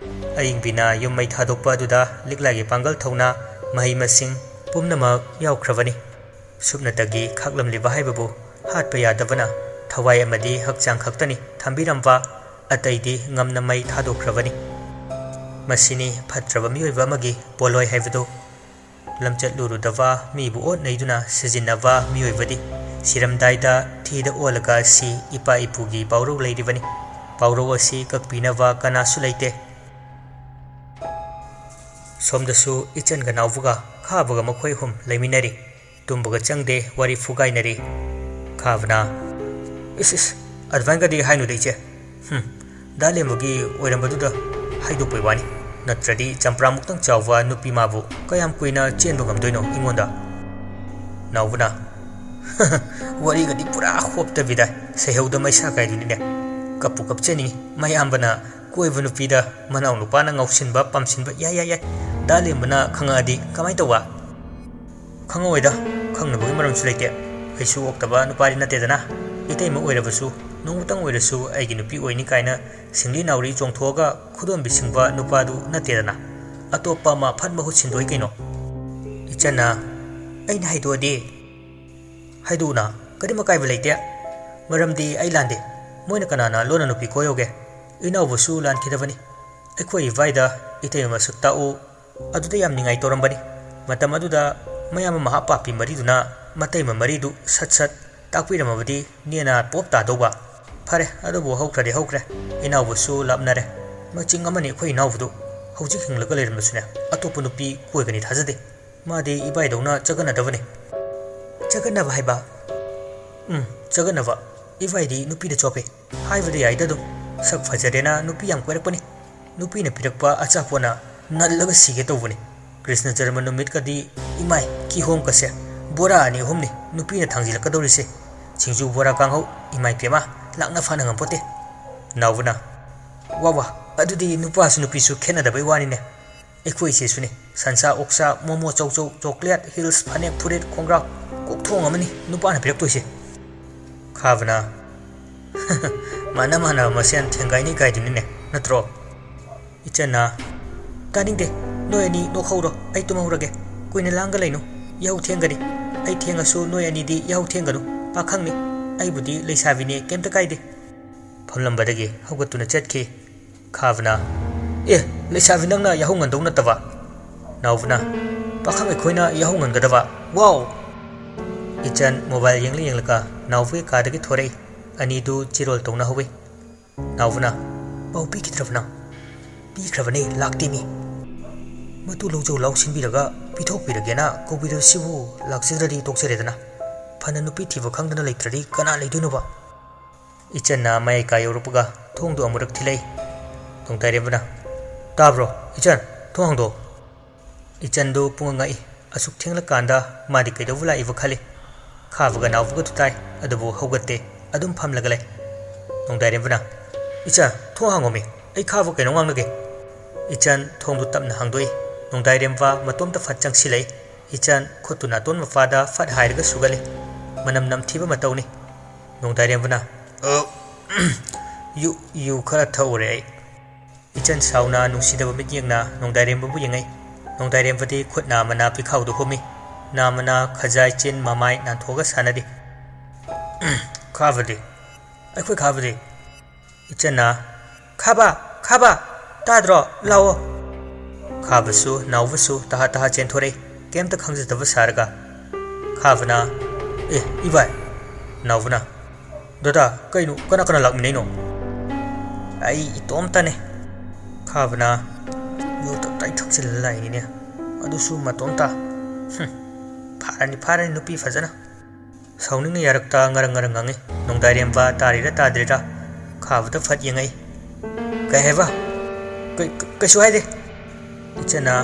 ꯑꯏꯪꯕꯤꯅ ꯌꯨꯝ ꯃꯩ ꯊꯥꯗꯣꯛꯄ ꯑꯗꯨꯗ ꯂꯤꯛꯂꯥꯏꯒꯤ ꯄꯥꯡꯒꯜ ꯊꯧꯅꯥ, ꯃꯍꯩ ꯃꯁꯤꯡ ꯄꯨꯝꯅꯃꯛ ꯌꯥꯎꯈ꯭ꯔꯕꯅꯤ꯫ ꯁꯨꯞꯅꯇꯒꯤ ꯈꯥꯛꯂꯝꯂꯤꯕ ꯍꯥꯏꯕꯕꯨ ꯍꯥꯠꯄ ꯌꯥꯗꯕꯅ ꯊꯋꯥꯏ ꯑꯃꯗꯤ ꯍꯛꯆꯥꯡ ꯈꯛꯇꯅꯤ ꯊꯝꯕꯤꯔꯝꯕ, ꯑꯇꯩꯗꯤ ꯉꯝꯅ ꯃꯩ ꯊꯥꯗꯣꯛꯈ꯭ꯔꯕꯅꯤ꯫ ꯃꯁꯤꯅꯤ ꯐꯠꯇ꯭ꯔꯕ ꯃꯤꯑꯣꯏꯕ ꯑꯃꯒꯤ ꯄꯣꯠꯂꯣꯏ ꯍꯥꯏꯕꯗꯨ꯫ ꯂꯝꯆꯠꯂꯨꯔꯨꯗꯕ, ꯃꯤꯕꯨ ꯑꯣꯠ ꯅꯩꯗꯨꯅ ꯁꯤꯖꯤꯟꯅꯕ ꯃꯤꯑꯣꯏꯕꯗꯤ ꯁꯤꯔꯝꯗꯥꯏꯗ ꯊꯤꯗ ꯑꯣꯜꯂꯒ ꯁꯤ ꯏꯄꯥ ꯏꯄꯨꯒꯤ ꯄꯥꯎꯔꯧ ꯂꯩꯔꯤꯕꯅꯤ꯫ ꯄꯥꯎꯔꯧ ꯑꯁꯤ ꯀꯛꯄꯤꯅꯕ ꯀꯅꯥꯁꯨ ꯂꯩꯇꯦ꯫ ꯁꯣꯝꯗꯁꯨ ꯏꯆꯟꯒ ꯅꯥꯎꯕꯒ ꯈꯥꯕꯒ ꯃꯈꯣꯏ ꯑꯍꯨꯝ ꯂꯩꯃꯤꯟꯅꯔꯤ꯫ ꯇꯨꯝꯕꯒ ꯆꯪꯗꯦ, ꯋꯥꯔꯤ ꯐꯨꯒꯥꯏꯅꯔꯤ꯫ ꯈꯥꯕꯅ, "ꯏꯁ, ꯏꯁ, ꯑꯗꯨꯃꯥꯏꯅꯒꯗꯤ ꯍꯥꯏꯅꯨꯗ, ꯏꯆꯦ꯫ ꯍꯨꯝ, ꯗꯥ ꯂꯦꯝꯕꯒꯤ ꯑꯣꯏꯔꯝꯕꯗꯨꯗ ꯍꯥꯏꯗꯣꯛꯄꯩ ꯋꯥꯅꯤ꯫ ꯅꯠꯇ꯭ꯔꯗꯤ ꯆꯝꯄ꯭ꯔꯥꯃꯨꯛꯇꯪ ꯆꯥꯎꯕ ꯅꯨꯄꯤ ꯃꯥꯕꯨ ꯀꯌꯥꯝ ꯀꯨꯏꯅ ꯆꯦꯟꯕ ꯉꯝꯗꯣꯏꯅꯣ ꯑꯩꯉꯣꯟꯗ?" ꯅꯥꯎꯕꯅ, "ꯋꯥꯔꯤꯒꯗꯤ ꯄꯨꯔꯥ ꯍꯣꯞꯇꯕꯤꯗ ꯁꯩꯍꯧꯗ ꯃꯩꯁꯥ ꯀꯥꯏꯗꯨꯅꯤꯅꯦ꯫ ꯀꯞꯄꯨ ꯀꯞꯆꯅꯤꯡꯉꯤ꯫ ꯃꯌꯥꯝꯕꯅ ꯀꯣꯏꯕ ꯅꯨꯄꯤꯗ ꯃꯅꯥꯎ ꯅꯨꯄꯥꯅ ꯉꯥꯎꯁꯤꯟꯕ ꯄꯥꯝꯁꯤꯟꯕ, ꯌꯥꯏ, ꯌꯥꯏ, ꯌꯥꯏ꯫ ꯗꯥ ꯂꯦꯝꯕꯅ ꯈꯪꯉꯛꯑꯗꯤ ꯀꯃꯥꯏꯅ ꯇꯧꯕ?" "ꯈꯪꯉꯛꯑꯣꯏꯗ, ꯈꯪꯅꯕꯒꯤ ꯃꯔꯝꯁꯨ ꯂꯩꯇꯦ꯫ ꯑꯩꯁꯨ ꯑꯣꯛꯇꯕ ꯅꯨꯄꯥꯗꯤ ꯅꯠꯇꯦꯗꯅ꯫ ꯏꯇꯩꯃ ꯑꯣꯏꯔꯕꯁꯨ, ꯅꯣꯡꯃꯇꯪ ꯑꯣꯏꯔꯁꯨ ꯑꯩꯒꯤ ꯅꯨꯄꯤ ꯑꯣꯏꯅꯤ ꯀꯥꯏꯅ ꯁꯤꯡꯂꯤ ꯅꯥꯎꯔꯤ ꯆꯣꯡꯊꯣꯛꯑꯒ ꯈꯨꯗꯣꯝꯕꯤ ꯁꯤꯡꯕ ꯅꯨꯄꯥꯗꯨ ꯅꯠꯇꯦꯗꯅ꯫ ꯑꯇꯣꯞꯄ ꯑꯃ ꯐꯠ ꯃꯍꯨꯠ ꯁꯤꯟꯗꯣꯛꯏ ꯀꯩꯅꯣ?" ꯏꯆꯟꯅ, "ꯑꯩꯅ ꯍꯥꯏꯗꯣꯛꯑꯗꯤ?" "ꯍꯥꯏꯗꯣꯛꯎꯅ, ꯀꯔꯤꯝ ꯑꯀꯥꯏꯕ ꯂꯩꯇꯦ꯫ ꯃꯔꯝꯗꯤ ꯑꯩ ꯂꯥꯟꯗꯦ꯫ ꯃꯣꯏꯅ ꯀꯅꯥꯅ ꯂꯣꯟꯅ ꯅꯨꯄꯤ ꯀꯣꯏꯍꯧꯒꯦ? ꯏꯅꯥꯎꯕꯁꯨ ꯂꯥꯟꯈꯤꯗꯕꯅꯤ꯫ ꯑꯩꯈꯣꯏ ꯏꯕꯥꯏꯗ ꯏꯇꯩꯃ ꯃꯁꯛ ꯇꯥꯛꯎ, ꯑꯗꯨꯗ ꯌꯥꯝ ꯅꯤꯡꯉꯥꯏ ꯇꯧꯔꯝꯕꯅꯤ꯫ ꯃꯇꯝ ꯑꯗꯨꯗ ꯃꯌꯥꯝꯕ ꯃꯍꯥ ꯄꯥꯄꯤ ꯃꯔꯤꯗꯨꯅ ꯃꯇꯩꯃ ꯃꯔꯤꯗꯨ ꯁꯠ ꯁꯠ ꯇꯥꯛꯄꯤꯔꯝꯃꯕꯗꯤ ꯅꯦꯅꯥ ꯄꯣꯞ ꯇꯥꯗꯧꯕ꯫ ꯐꯔꯦ, ꯑꯗꯨꯕꯨ ꯍꯧꯈ꯭ꯔꯗꯤ ꯍꯧꯈ꯭ꯔꯦ꯫ ꯏꯅꯥꯎꯕꯁꯨ ꯂꯥꯞꯅꯔꯦ꯫ ꯃꯆꯤꯡ ꯑꯃꯅꯤ ꯑꯩꯈꯣꯏ ꯏꯅꯥꯎꯕꯗꯨ꯫ ꯍꯧꯖꯤꯛ ꯍꯤꯡꯂꯒ ꯂꯩꯔꯝꯂꯁꯨꯅꯦ, ꯑꯇꯣꯞꯄ ꯅꯨꯄꯤ ꯀꯣꯏꯒꯅꯤ ꯊꯥꯖꯗꯦ꯫ ꯃꯥꯗꯤ ꯏꯕꯥꯏꯗꯧꯅ ꯆꯒꯠꯅꯗꯕꯅꯤ꯫" "ꯆꯒꯠꯅꯕ ꯍꯥꯏꯕ?" "ꯎꯝ, ꯆꯒꯠꯅꯕ꯫ ꯏꯕꯥꯏꯗꯤ ꯅꯨꯄꯤꯗ ꯆꯣꯞꯄꯤ꯫ ꯍꯥꯏꯕꯗꯤ ꯌꯥꯏꯗ ꯑꯗꯨꯝ꯫ ꯁꯛ ꯐꯖꯔꯦꯅ ꯅꯨꯄꯤ ꯌꯥꯝ ꯀꯣꯏꯔꯛꯄꯅꯤ꯫ ꯅꯨꯄꯤꯅ ꯄꯤꯔꯛꯄ ꯑꯆꯥꯄꯣꯠꯅ ꯅꯜꯂꯒ ꯁꯤꯒꯦ ꯇꯧꯕꯅꯤ꯫ ꯀ꯭ꯔꯤꯁꯅ ꯖꯔꯃ ꯅꯨꯃꯤꯠꯀꯗꯤ ꯏꯃꯥꯏ ꯀꯤꯍꯣꯝꯒꯁꯦ ꯕꯣꯔꯥ ꯑꯅꯤ ꯑꯍꯨꯝꯅꯤ ꯅꯨꯄꯤꯅ ꯊꯥꯡꯖꯤꯜꯂꯛꯀꯗꯧꯔꯤꯁꯦ꯫ ꯁꯤꯡꯖꯨ ꯕꯣꯔꯥ ꯀꯥꯡꯍꯧ, ꯏꯃꯥꯏ ꯄꯦꯝꯃ, ꯂꯥꯛꯅ ꯐꯥꯅ ꯉꯝꯄꯣꯠꯇꯦ꯫" ꯅꯥꯎꯕꯅ, "ꯋꯥ ꯋꯥ, ꯑꯗꯨꯗꯤ ꯅꯨꯄꯥꯁꯨ ꯅꯨꯄꯤꯁꯨ ꯈꯦꯠꯅꯗꯕꯩ ꯋꯥꯅꯤꯅꯦ꯫ ꯑꯩꯈꯣꯏ ꯏꯆꯦꯁꯨꯅꯤ, ꯁꯟꯁꯥ, ꯑꯣꯛꯁꯥ, ꯃꯣꯃꯣ, ꯆꯧꯆꯧ, ꯆꯣꯀ꯭ꯂꯦꯠ, ꯍꯤꯜꯁ, ꯐꯅꯦꯛ, ꯐꯨꯔꯤꯠ, ꯈꯣꯡꯒ꯭ꯔꯥꯎ, ꯀꯣꯛꯊꯣꯡ ꯑꯃꯅꯤ ꯅꯨꯄꯥꯅ ꯄꯤꯔꯛꯇꯣꯏꯁꯦ꯫" ꯈꯥꯕꯅ, "ꯃꯥꯅ ꯃꯥꯅꯕ ꯃꯁꯦꯟ ꯊꯦꯡꯒꯥꯏꯅꯤ ꯀꯥꯏꯗꯨꯅꯤꯅꯦ, ꯅꯠꯇ꯭ꯔꯣ?" ꯏꯆꯟꯅ, "ꯇꯥꯅꯤꯡꯗꯦ, ꯅꯣꯏ ꯑꯅꯤ ꯅꯣꯛꯍꯧꯔꯣ, ꯑꯩ ꯇꯨꯝꯍꯧꯔꯒꯦ꯫ ꯀꯨꯏꯅ ꯂꯥꯡꯒ ꯂꯩꯅꯨ, ꯌꯥꯍꯧ ꯊꯦꯡꯒꯅꯤ꯫ ꯑꯩ ꯊꯦꯡꯉꯁꯨ ꯅꯣꯏ ꯑꯅꯤꯗꯤ ꯌꯥꯍꯧ ꯊꯦꯡꯒꯅꯨ, ꯄꯥꯈꯪꯅꯤ꯫ ꯑꯩꯕꯨꯗꯤ ꯂꯩꯁꯥꯕꯤꯅꯦ, ꯀꯩꯝꯇ ꯀꯥꯏꯗꯦ꯫" ꯐꯝꯂꯝꯕꯗꯒꯤ ꯍꯧꯒꯠꯇꯨꯅ ꯆꯠꯈꯤ꯫ ꯈꯥꯕꯅ, "ꯑꯦ, ꯂꯩꯁꯥꯕꯤ ꯅꯪꯅ ꯌꯥꯍꯧ ꯉꯟꯗꯧ ꯅꯠꯇꯕ?" ꯅꯥꯎꯕꯅ, "ꯄꯥꯈꯪ ꯑꯩꯈꯣꯏꯅ ꯌꯥꯍꯧ ꯉꯟꯒꯗꯕ? ꯋꯥꯎ!" ꯏꯆꯟ mobile ꯌꯦꯡꯂ ꯌꯦꯡꯂꯒ ꯅꯥꯎꯕꯒꯤ ꯀꯥꯗꯒꯤ ꯊꯣꯔꯛꯏ꯫ ꯑꯅꯤꯗꯨ ꯆꯤꯔꯣꯜ ꯇꯧꯅꯍꯧꯏ꯫ ꯅꯥꯎꯕꯅ, "ꯄꯥꯎ ꯄꯤꯈꯤꯗ꯭ꯔꯕ ꯅꯪ?" "ꯄꯤꯈ꯭ꯔꯕꯅꯦ, ꯂꯥꯛꯇꯦꯃꯤ꯫ ꯃꯇꯨ ꯂꯧꯖꯧ ꯂꯥꯎ ꯁꯤꯟꯕꯤꯔꯒ ꯄꯤꯊꯣꯛꯄꯤꯔꯒꯦꯅ ꯀꯧꯕꯤꯔꯕꯁꯤꯕꯨ ꯂꯥꯛꯆꯗ꯭ꯔꯗꯤ ꯇꯣꯛꯆꯔꯦꯗꯅ꯫ ꯐꯅ ꯅꯨꯄꯤ ꯊꯤꯕ ꯈꯪꯗꯅ ꯂꯩꯇ꯭ꯔꯗꯤ ꯀꯅꯥ ꯂꯩꯗꯣꯏꯅꯣꯕ?" ꯏꯆꯟꯅ ꯃꯌꯥꯏ ꯀꯥ ꯌꯧꯔꯛꯄꯒ ꯊꯣꯡꯗꯨ ꯑꯃꯨꯔꯛ ꯊꯤꯜꯂꯛꯏ꯫ ꯅꯣꯡꯗꯥꯏꯔꯦꯝꯕꯅ, "ꯇꯥꯕ꯭ꯔꯣ? ꯏꯆꯟ, ꯊꯣꯡ ꯍꯥꯡꯗꯣꯛꯑꯣ꯫" ꯏꯆꯟꯗꯨ ꯄꯨꯡꯉꯛ ꯉꯛꯏ꯫ ꯑꯁꯨꯛ ꯊꯦꯡꯂꯀꯥꯟꯗ ꯃꯥꯗꯤ ꯀꯩꯗꯧꯕ ꯂꯥꯛꯏꯕ ꯈꯜꯂꯤ꯫ ꯈꯥꯕꯒ ꯅꯥꯎꯕꯒꯗꯨ ꯇꯥꯏ, ꯑꯗꯨꯕꯨ ꯍꯧꯒꯠꯇꯦ, ꯑꯗꯨꯝ ꯐꯝꯂꯒ ꯂꯩ꯫ ꯅꯣꯡꯗꯥꯏꯔꯦꯝꯕꯅ, "ꯏꯆꯟ, ꯊꯣꯡ ꯍꯥꯡꯉꯣꯃꯤ, ꯑꯩ ꯈꯥꯕ ꯀꯩꯅꯣ ꯉꯥꯡꯅꯒꯦ꯫" ꯏꯆꯟ ꯊꯣꯡꯗꯨ ꯇꯞꯅ ꯍꯥꯡꯗꯣꯛꯏ꯫ ꯅꯣꯡꯗꯥꯏꯔꯦꯝꯕ ꯃꯇꯣꯝꯇ ꯐꯠ ꯆꯪꯁꯤꯜꯂꯛꯏ꯫ ꯏꯆꯟ ꯈꯨꯠꯇꯨ ꯅꯥꯇꯣꯟ ꯃꯄꯥꯗ ꯐꯠ ꯍꯥꯏꯔꯒ ꯁꯨꯒꯠꯂꯤ꯫ ꯃꯅꯝ ꯅꯝꯊꯤꯕ ꯃꯇꯧꯅꯤ꯫ ꯅꯣꯡꯗꯥꯏꯔꯦꯝꯕꯅ, "ꯑ, ꯌꯨ, ꯌꯨ ꯈꯔ ꯊꯛꯎꯔꯦ ꯑꯩ꯫" ꯏꯆꯟ ꯁꯥꯎꯅ ꯅꯨꯡꯁꯤꯗꯕ ꯃꯤꯠꯌꯦꯡꯅ ꯅꯣꯡꯗꯥꯏꯔꯦꯝꯕꯕꯨ ꯌꯦꯡꯉꯛꯏ꯫ ꯅꯣꯡꯗꯥꯏꯔꯦꯝꯕꯗꯤ ꯈꯨꯠ ꯅꯥꯝꯃꯅ ꯄꯤꯈꯥꯎꯗꯨ ꯍꯨꯝꯃꯤ꯫ ꯅꯥꯝꯃꯅ ꯈꯖꯥꯏ, ꯆꯤꯟ, ꯃꯃꯥꯏ ꯅꯥꯟꯊꯣꯛꯑꯒ ꯁꯥꯟꯅꯔꯤ꯫ "ꯈꯥꯕꯗꯤ? ꯑꯩꯈꯣꯏ ꯈꯥꯕꯗꯤ?" ꯏꯆꯟꯅ, "ꯈꯥꯕ! ꯈꯥꯕ! ꯇꯥꯗ꯭ꯔꯣ? ꯂꯥꯛꯑꯣ!" ꯈꯥꯕꯁꯨ ꯅꯥꯎꯕꯁꯨ ꯇꯍꯥ ꯇꯍꯥ ꯆꯦꯟꯊꯣꯔꯛꯏ꯫ ꯀꯩꯝꯇ ꯈꯪꯖꯗꯕ ꯁꯥꯔꯒ꯫ ꯈꯥꯕꯅ, "ꯑꯦ, ꯏꯕꯥꯏ!" ꯅꯥꯎꯕꯅ, "ꯗꯗꯥ, ꯀꯩꯅꯣ? ꯀꯅꯥ ꯀꯅꯥ ꯂꯥꯛꯃꯤꯟꯅꯩꯅꯣ?" "ꯑꯩ ꯏꯇꯣꯝꯇꯅꯦ꯫" ꯈꯥꯕꯅ ꯌꯨ ꯇꯞꯇꯥꯏ ꯊꯛꯆꯤꯜꯂ ꯂꯥꯛꯏꯅꯤꯅꯦ, ꯑꯗꯨꯁꯨ ꯃꯇꯣꯝꯇ꯫ ꯍꯨꯝ, ꯐꯥꯔꯅꯤ, ꯐꯥꯔꯅꯤ ꯅꯨꯄꯤ ꯐꯖꯅ꯫ ꯁꯥꯎꯅꯤꯡꯅ ꯌꯥꯔꯛꯇ ꯉꯔꯪ ꯉꯔꯪ ꯉꯪꯉꯤ꯫ ꯅꯣꯡꯗꯥꯏꯔꯦꯝꯕ ꯇꯥꯔꯤꯔꯥ ꯇꯥꯗ꯭ꯔꯤꯔꯥ ꯈꯥꯕꯗ ꯐꯠ ꯌꯦꯡꯉꯛꯏ꯫ "ꯀꯩ ꯍꯥꯏꯕ?" "ꯀꯩ-, ꯀꯩ-, ꯀꯩꯁꯨ ꯍꯥꯏꯗꯦ꯫" ꯏꯆꯟꯅ,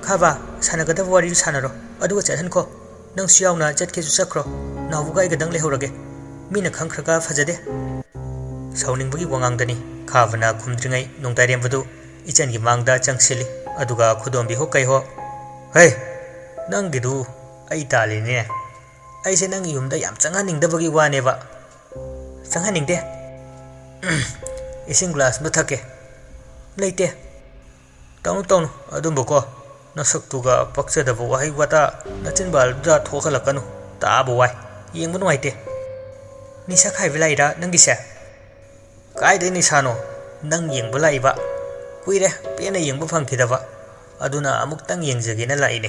"ꯈꯥꯕ, ꯁꯥꯟꯅꯒꯗꯕ ꯋꯥꯔꯤꯗꯨ ꯁꯥꯟꯅꯔꯣ, ꯑꯗꯨꯒ ꯆꯠꯍꯟꯈꯣ꯫ ꯅꯪꯁꯨ ꯌꯥꯎꯅ ꯆꯠꯀꯦꯁꯨ ꯆꯠꯈ꯭ꯔꯣ꯫ ꯅꯥꯎꯕꯒ ꯑꯩꯒꯗꯪ ꯂꯩꯍꯧꯔꯒꯦ꯫ ꯃꯤꯅ ꯈꯪꯈ꯭ꯔꯒ ꯐꯖꯗꯦ꯫" ꯁꯥꯎꯅꯤꯡꯕꯒꯤ ꯋꯥꯉꯥꯡꯗꯅꯤ꯫ ꯈꯥꯕꯅ ꯈꯨꯝꯗ꯭ꯔꯤꯉꯩ ꯅꯣꯡꯗꯥꯏꯔꯦꯝꯕꯗꯨ ꯏꯆꯟꯒꯤ ꯃꯥꯡꯗ ꯆꯪꯁꯤꯜꯂꯤ꯫ ꯑꯗꯨꯒ ꯈꯨꯗꯣꯝꯕꯤ ꯍꯣ ꯀꯩ ꯍꯣ, "ꯍꯩ, ꯅꯪꯒꯤꯗꯨ ꯑꯩ ꯇꯥꯜꯂꯤꯅꯦ꯫ ꯑꯩꯁꯦ ꯅꯪꯒꯤ ꯌꯨꯝꯗ ꯌꯥꯝ ꯆꯪꯍꯟꯅꯤꯡꯗꯕꯒꯤ ꯋꯥꯅꯦꯕ꯫" "ꯆꯪꯍꯟꯅꯤꯡꯗꯦ꯫" "ꯏꯁꯤꯡ glass ꯑꯃ ꯊꯛꯀꯦ꯫" "ꯂꯩꯇꯦ꯫" "ꯇꯧꯅꯨ, ꯇꯧꯅꯨ ꯑꯗꯨꯝꯕꯀꯣ꯫ ꯅꯁꯛꯇꯨꯒ ꯄꯛꯆꯗꯕ ꯋꯥꯍꯩ ꯋꯥꯇꯥ ꯅꯆꯤꯟꯕꯥꯜꯗꯨꯗ ꯊꯣꯛꯍꯜꯂꯛꯀꯅꯨ꯫ ꯇꯥꯕ ꯋꯥꯏ, ꯌꯦꯡꯕ ꯅꯨꯡꯉꯥꯏꯇꯦ꯫" "ꯅꯤꯁꯥ ꯈꯥꯏꯕ ꯂꯥꯛꯏꯔꯥ ꯅꯪꯒꯤꯁꯦ?" "ꯀꯥꯏꯗꯩ ꯅꯤꯁꯥꯅꯣ? ꯅꯪ ꯌꯦꯡꯕ ꯂꯥꯛꯏꯕ꯫" ꯀꯨꯏꯔꯦ ꯄꯦꯟꯅ ꯌꯦꯡꯕ ꯐꯪꯈꯤꯗꯕ, ꯑꯗꯨꯅ ꯑꯃꯨꯛꯇꯪ ꯌꯦꯡꯖꯒꯦꯅ ꯂꯥꯛꯏꯅꯦ꯫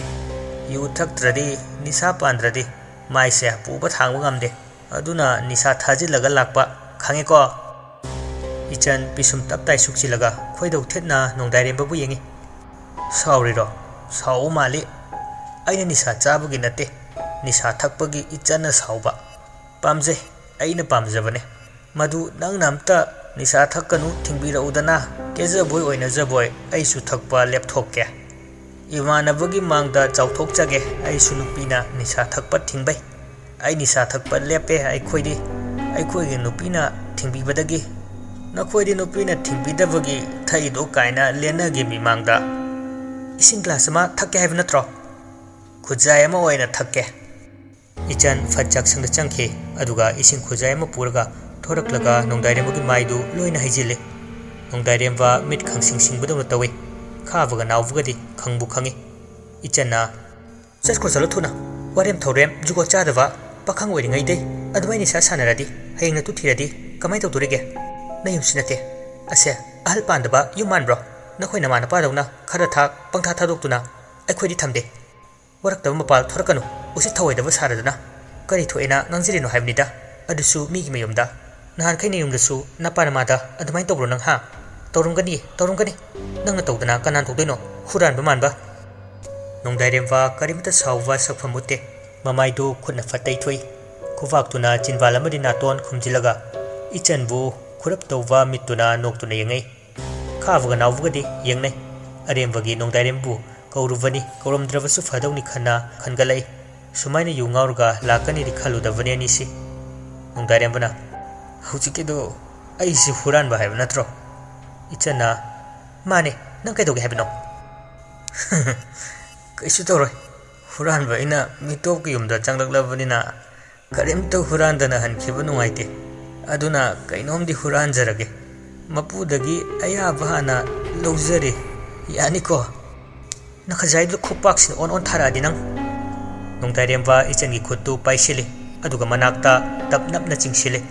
ꯌꯨ ꯊꯛꯇ꯭ꯔꯗꯤ, ꯅꯤꯁꯥ ꯄꯥꯟꯗ꯭ꯔꯗꯤ ꯃꯥꯏꯁꯦ ꯄꯨꯕ ꯊꯥꯡꯕ ꯉꯝꯗꯦ, ꯑꯗꯨꯅ ꯅꯤꯁꯥ ꯊꯥꯖꯤꯜꯂꯒ ꯂꯥꯛꯄ, ꯈꯪꯉꯦꯀꯣ?" ꯏꯆꯟ ꯄꯤꯁꯨꯝ ꯇꯞ ꯇꯥꯏ ꯁꯨꯛꯆꯤꯜꯂꯒ ꯈꯣꯏꯗꯧ ꯊꯦꯠꯅ ꯅꯣꯡꯗꯥꯏꯔꯦꯝꯕꯕꯨ ꯌꯦꯡꯉꯤ꯫ "ꯁꯥꯎꯔꯤꯔꯣ? ꯁꯥꯎꯕ ꯃꯥꯜꯂꯤ꯫ ꯑꯩꯅ ꯅꯤꯁꯥ ꯆꯥꯕꯒꯤ ꯅꯠꯇꯦ, ꯅꯤꯁꯥ ꯊꯛꯄꯒꯤ ꯏꯆꯟꯅ ꯁꯥꯎꯕ꯫ ꯄꯥꯝꯖꯩ, ꯑꯩꯅ ꯄꯥꯝꯖꯕꯅꯦ꯫ ꯃꯗꯨ ꯅꯪꯅ ꯑꯝꯇ ꯅꯤꯁꯥ ꯊꯛꯀꯅꯨ ꯊꯤꯡꯕꯤꯔꯛꯎꯗꯅ, ꯀꯦꯖꯕꯣꯏ ꯑꯣꯏꯅꯖꯕꯣꯏ ꯑꯩꯁꯨ ꯊꯛꯄ ꯂꯦꯞꯊꯣꯛꯀꯦ꯫ ꯏꯃꯥꯟꯅꯕꯒꯤ ꯃꯥꯡꯗ ꯆꯥꯎꯊꯣꯛꯆꯒꯦ, ꯑꯩꯁꯨ ꯅꯨꯄꯤꯅ ꯅꯤꯁꯥ ꯊꯛꯄ ꯊꯤꯡꯕꯩ꯫ ꯑꯩ ꯅꯤꯁꯥ ꯊꯛꯄ ꯂꯦꯞꯄꯦ, ꯑꯩꯈꯣꯏꯗꯤ, ꯑꯩꯈꯣꯏꯒꯤ ꯅꯨꯄꯤꯅ ꯊꯤꯡꯕꯤꯕꯗꯒꯤ꯫ ꯅꯈꯣꯏꯗꯤ ꯅꯨꯄꯤꯅ ꯊꯤꯡꯕꯤꯗꯕꯒꯤ ꯊꯛꯏꯗꯣ ꯀꯥꯏꯅ ꯂꯦꯟꯅꯒꯦ ꯃꯤꯃꯥꯡꯗ꯫ ꯏꯁꯤꯡ ꯒ꯭ꯂꯥꯁ ꯑꯃ ꯊꯛꯀꯦ ꯍꯥꯏꯕ ꯅꯠꯇ꯭ꯔꯣ?" "ꯈꯨꯖꯥꯏ ꯑꯃ ꯑꯣꯏꯅ ꯊꯛꯀꯦ꯫" ꯏꯆꯟ ꯐꯠ ꯆꯥꯛꯁꯪꯗ ꯆꯪꯈꯤ, ꯑꯗꯨꯒ ꯏꯁꯤꯡ ꯈꯨꯖꯥꯏ ꯑꯃ ꯄꯨꯔꯒ ꯊꯣꯔꯛꯂꯒ ꯅꯣꯡꯗꯥꯏꯔꯦꯝꯕꯒꯤ ꯃꯥꯏꯗꯨ ꯂꯣꯏꯅ ꯍꯩꯖꯤꯜꯂꯤ꯫ ꯅꯣꯡꯗꯥꯏꯔꯦꯝꯕ ꯃꯤꯠ ꯈꯪꯁꯤꯡ ꯁꯤꯡꯕꯗꯧꯅ ꯇꯧꯏ꯫ ꯈꯥꯕꯒ ꯅꯥꯎꯕꯒꯗꯤ ꯈꯪꯕꯨ ꯈꯪꯏ꯫ ꯏꯆꯟꯅ, "ꯆꯠꯈ꯭ꯔꯣ, ꯆꯠꯂꯣ ꯊꯨꯅ꯫ ꯋꯥꯔꯦꯝ ꯊꯧꯔꯦꯝ, ꯖꯨꯒꯣꯠ ꯆꯥꯗꯕ, ꯄꯥꯈꯪ ꯑꯣꯏꯔꯤꯉꯩꯗꯩ ꯑꯗꯨꯃꯥꯏꯅ ꯅꯤꯁꯥ ꯁꯥꯟꯅꯔꯗꯤ, ꯍꯌꯦꯡ ꯅꯇꯨ ꯊꯤꯔꯗꯤ ꯀꯃꯥꯏꯅ ꯇꯧꯗꯣꯔꯤꯒꯦ? ꯅꯌꯨꯝꯁꯨ ꯅꯠꯇꯦ꯫ ꯑꯁꯦ, ꯑꯍꯜ ꯄꯥꯟꯗꯕ ꯌꯨꯝ ꯃꯥꯟꯕ꯭ꯔꯣ? ꯅꯈꯣꯏ ꯅꯃꯥ ꯅꯄꯥꯗꯧꯅ ꯈꯔ ꯊꯥꯛ, ꯄꯪꯊꯥ ꯊꯥꯗꯣꯛꯇꯨꯅ ꯑꯩꯈꯣꯏꯗꯤ ꯊꯝꯗꯦ꯫ ꯋꯥꯔꯛꯇꯕ ꯃꯄꯥꯜ ꯊꯣꯔꯛꯀꯅꯨ, ꯎꯁꯤꯠ ꯊꯑꯣꯏꯗꯕ ꯁꯥꯔꯗꯅ꯫ ꯀꯔꯤ ꯊꯣꯛꯑꯦꯅ ꯉꯥꯡꯖꯔꯤꯅꯣ ꯍꯥꯏꯕꯅꯤꯗ, ꯑꯗꯨꯁꯨ ꯃꯤꯒꯤ ꯃꯌꯨꯝꯗ꯫ ꯅꯍꯥꯟꯈꯩ ꯅꯌꯨꯝꯗꯁꯨ ꯅꯄꯥ ꯅꯃꯥꯗ ꯑꯗꯨꯃꯥꯏꯅ ꯇꯧꯕ꯭ꯔꯣ ꯅꯪ, ꯍꯥ? ꯇꯧꯔꯝꯒꯅꯤ, ꯇꯧꯔꯝꯒꯅꯤ꯫ ꯅꯪꯅ ꯇꯧꯗꯅ ꯀꯅꯥꯅ ꯇꯧꯗꯣꯏꯅꯣ? ꯍꯨꯔꯥꯟꯕ ꯃꯥꯟꯕ!" ꯅꯣꯡꯗꯥꯏꯔꯦꯝꯕ ꯀꯔꯤꯃꯇ ꯁꯥꯎꯕ ꯁꯛꯐꯝ ꯎꯠꯇꯦ꯫ ꯃꯃꯥꯏꯗꯨ ꯈꯨꯠꯅ ꯐꯠ ꯇꯩꯊꯣꯛꯏ꯫ ꯈꯨꯕꯥꯛꯇꯨꯅ ꯆꯤꯟꯕꯥꯜ ꯑꯃꯗꯤ ꯅꯥꯇꯣꯟ ꯈꯨꯝꯖꯤꯜꯂꯒ ꯏꯆꯟꯕꯨ ꯈꯨꯔꯞ ꯇꯧꯕ ꯃꯤꯠꯇꯨꯅ ꯅꯣꯛꯇꯨꯅ ꯌꯦꯡꯉꯛꯏ꯫ ꯈꯥꯕꯒ ꯅꯥꯎꯕꯒꯗꯤ ꯌꯦꯡꯅꯩ꯫ ꯑꯔꯦꯝꯕꯒꯤ ꯅꯣꯡꯗꯥꯏꯔꯦꯝꯕꯨ ꯀꯧꯔꯨꯕꯅꯤ, ꯀꯧꯔꯝꯗ꯭ꯔꯕꯁꯨ ꯐꯗꯧꯅꯤ ꯈꯟꯅ ꯈꯟꯒꯠꯂꯛꯏ꯫ ꯁꯨꯃꯥꯏꯅ ꯌꯨ ꯉꯥꯎꯔꯒ ꯂꯥꯛꯀꯅꯤꯗꯤ ꯈꯜꯂꯨꯗꯕꯅꯤ ꯑꯅꯤꯁꯤ꯫ ꯅꯣꯡꯗꯥꯏꯔꯦꯝꯕꯅ, "ꯍꯧꯖꯤꯛꯀꯤꯗꯣ ꯑꯩꯁꯤ ꯍꯨꯔꯥꯟꯕ ꯍꯥꯏꯕ ꯅꯠꯇ꯭ꯔꯣ?" ꯏꯆꯟꯅ, "ꯃꯥꯅꯦ, ꯅꯪ ꯀꯩꯗꯧꯒꯦ ꯍꯥꯏꯕꯅꯣ?" "ꯀꯩꯁꯨ ꯇꯧꯔꯣꯏ꯫ ꯍꯨꯔꯥꯟꯕ ꯑꯩꯅ ꯃꯤꯇꯣꯞꯀꯤ ꯌꯨꯝꯗ ꯆꯪꯂꯛꯂꯕꯅꯤꯅ ꯀꯔꯤꯝꯇ ꯍꯨꯔꯥꯟꯗꯅ ꯍꯟꯈꯤꯕ ꯅꯨꯡꯉꯥꯏꯇꯦ꯫ ꯑꯗꯨꯅ ꯀꯩꯅꯣꯝꯗꯤ ꯍꯨꯔꯥꯟꯖꯔꯒꯦ꯫ ꯃꯄꯨꯗꯒꯤ ꯑꯌꯥꯕ ꯍꯥꯟꯅ ꯂꯧꯖꯔꯦ꯫ ꯌꯥꯅꯤꯀꯣ?" "ꯅꯈꯖꯥꯏꯗꯨꯗ ꯈꯨꯄꯥꯛꯁꯤꯅ ꯑꯣꯟ ꯑꯣꯟ ꯊꯥꯔꯛꯑꯗꯤ ꯅꯪ!" ꯅꯣꯡꯗꯥꯏꯔꯦꯝꯕ ꯏꯆꯟꯒꯤ ꯈꯨꯠꯇꯨ ꯄꯥꯏꯁꯤꯜꯂꯤ, ꯑꯗꯨꯒ ꯃꯅꯥꯛꯇ ꯇꯞ ꯅꯞꯅ ꯆꯤꯡꯁꯤꯜꯂꯤ꯫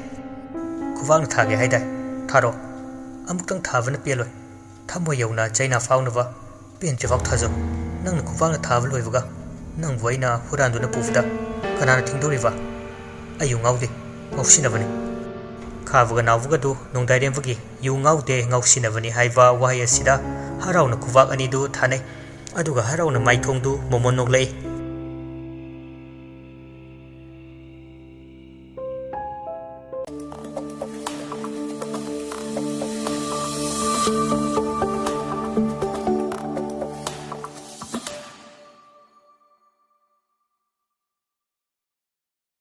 "ꯈꯨꯕꯥꯛꯅ ꯊꯥꯒꯦ ꯍꯥꯏꯗꯥꯏ? ꯊꯥꯔꯣ꯫ ꯑꯃꯨꯛꯇꯪ ꯊꯥꯕꯅ ꯄꯦꯜꯂꯣꯏ꯫ ꯊꯃꯣꯏ ꯌꯧꯅ ꯆꯩꯅꯥ ꯐꯥꯎꯅꯕ ꯄꯦꯟꯗ꯭ꯔꯤꯐꯥꯎ ꯊꯥꯖꯧ꯫ ꯅꯪꯅ ꯈꯨꯕꯥꯛꯅ ꯊꯥꯕ ꯂꯣꯏꯕꯒ ꯅꯪꯕꯨ ꯑꯩꯅ ꯍꯨꯔꯥꯟꯗꯨꯅ ꯄꯨꯕꯗ ꯀꯅꯥꯅ ꯊꯤꯡꯗꯣꯔꯤꯕ? ꯑꯩ ꯌꯨ ꯉꯥꯎꯗꯦ, ꯉꯥꯎꯁꯤꯟꯅꯕꯅꯤ꯫ ꯈꯥꯕꯒ ꯅꯥꯎꯕꯒꯗꯨ ꯅꯣꯡꯗꯥꯏꯔꯦꯝꯕꯒꯤ "ꯌꯨ ꯉꯥꯎꯗꯦ, ꯉꯥꯎꯁꯤꯟꯅꯕꯅꯤ" ꯍꯥꯏꯕ ꯋꯥꯍꯩ ꯑꯁꯤꯗ ꯍꯔꯥꯎꯅ ꯈꯨꯕꯥꯛ ꯑꯅꯤꯗꯨ ꯊꯥꯅꯩ꯫ ꯑꯗꯨꯒ ꯍꯔꯥꯎꯅ ꯃꯥꯏꯊꯣꯡꯗꯨ ꯃꯣꯃꯣꯟ ꯅꯣꯛꯂꯛꯏ꯫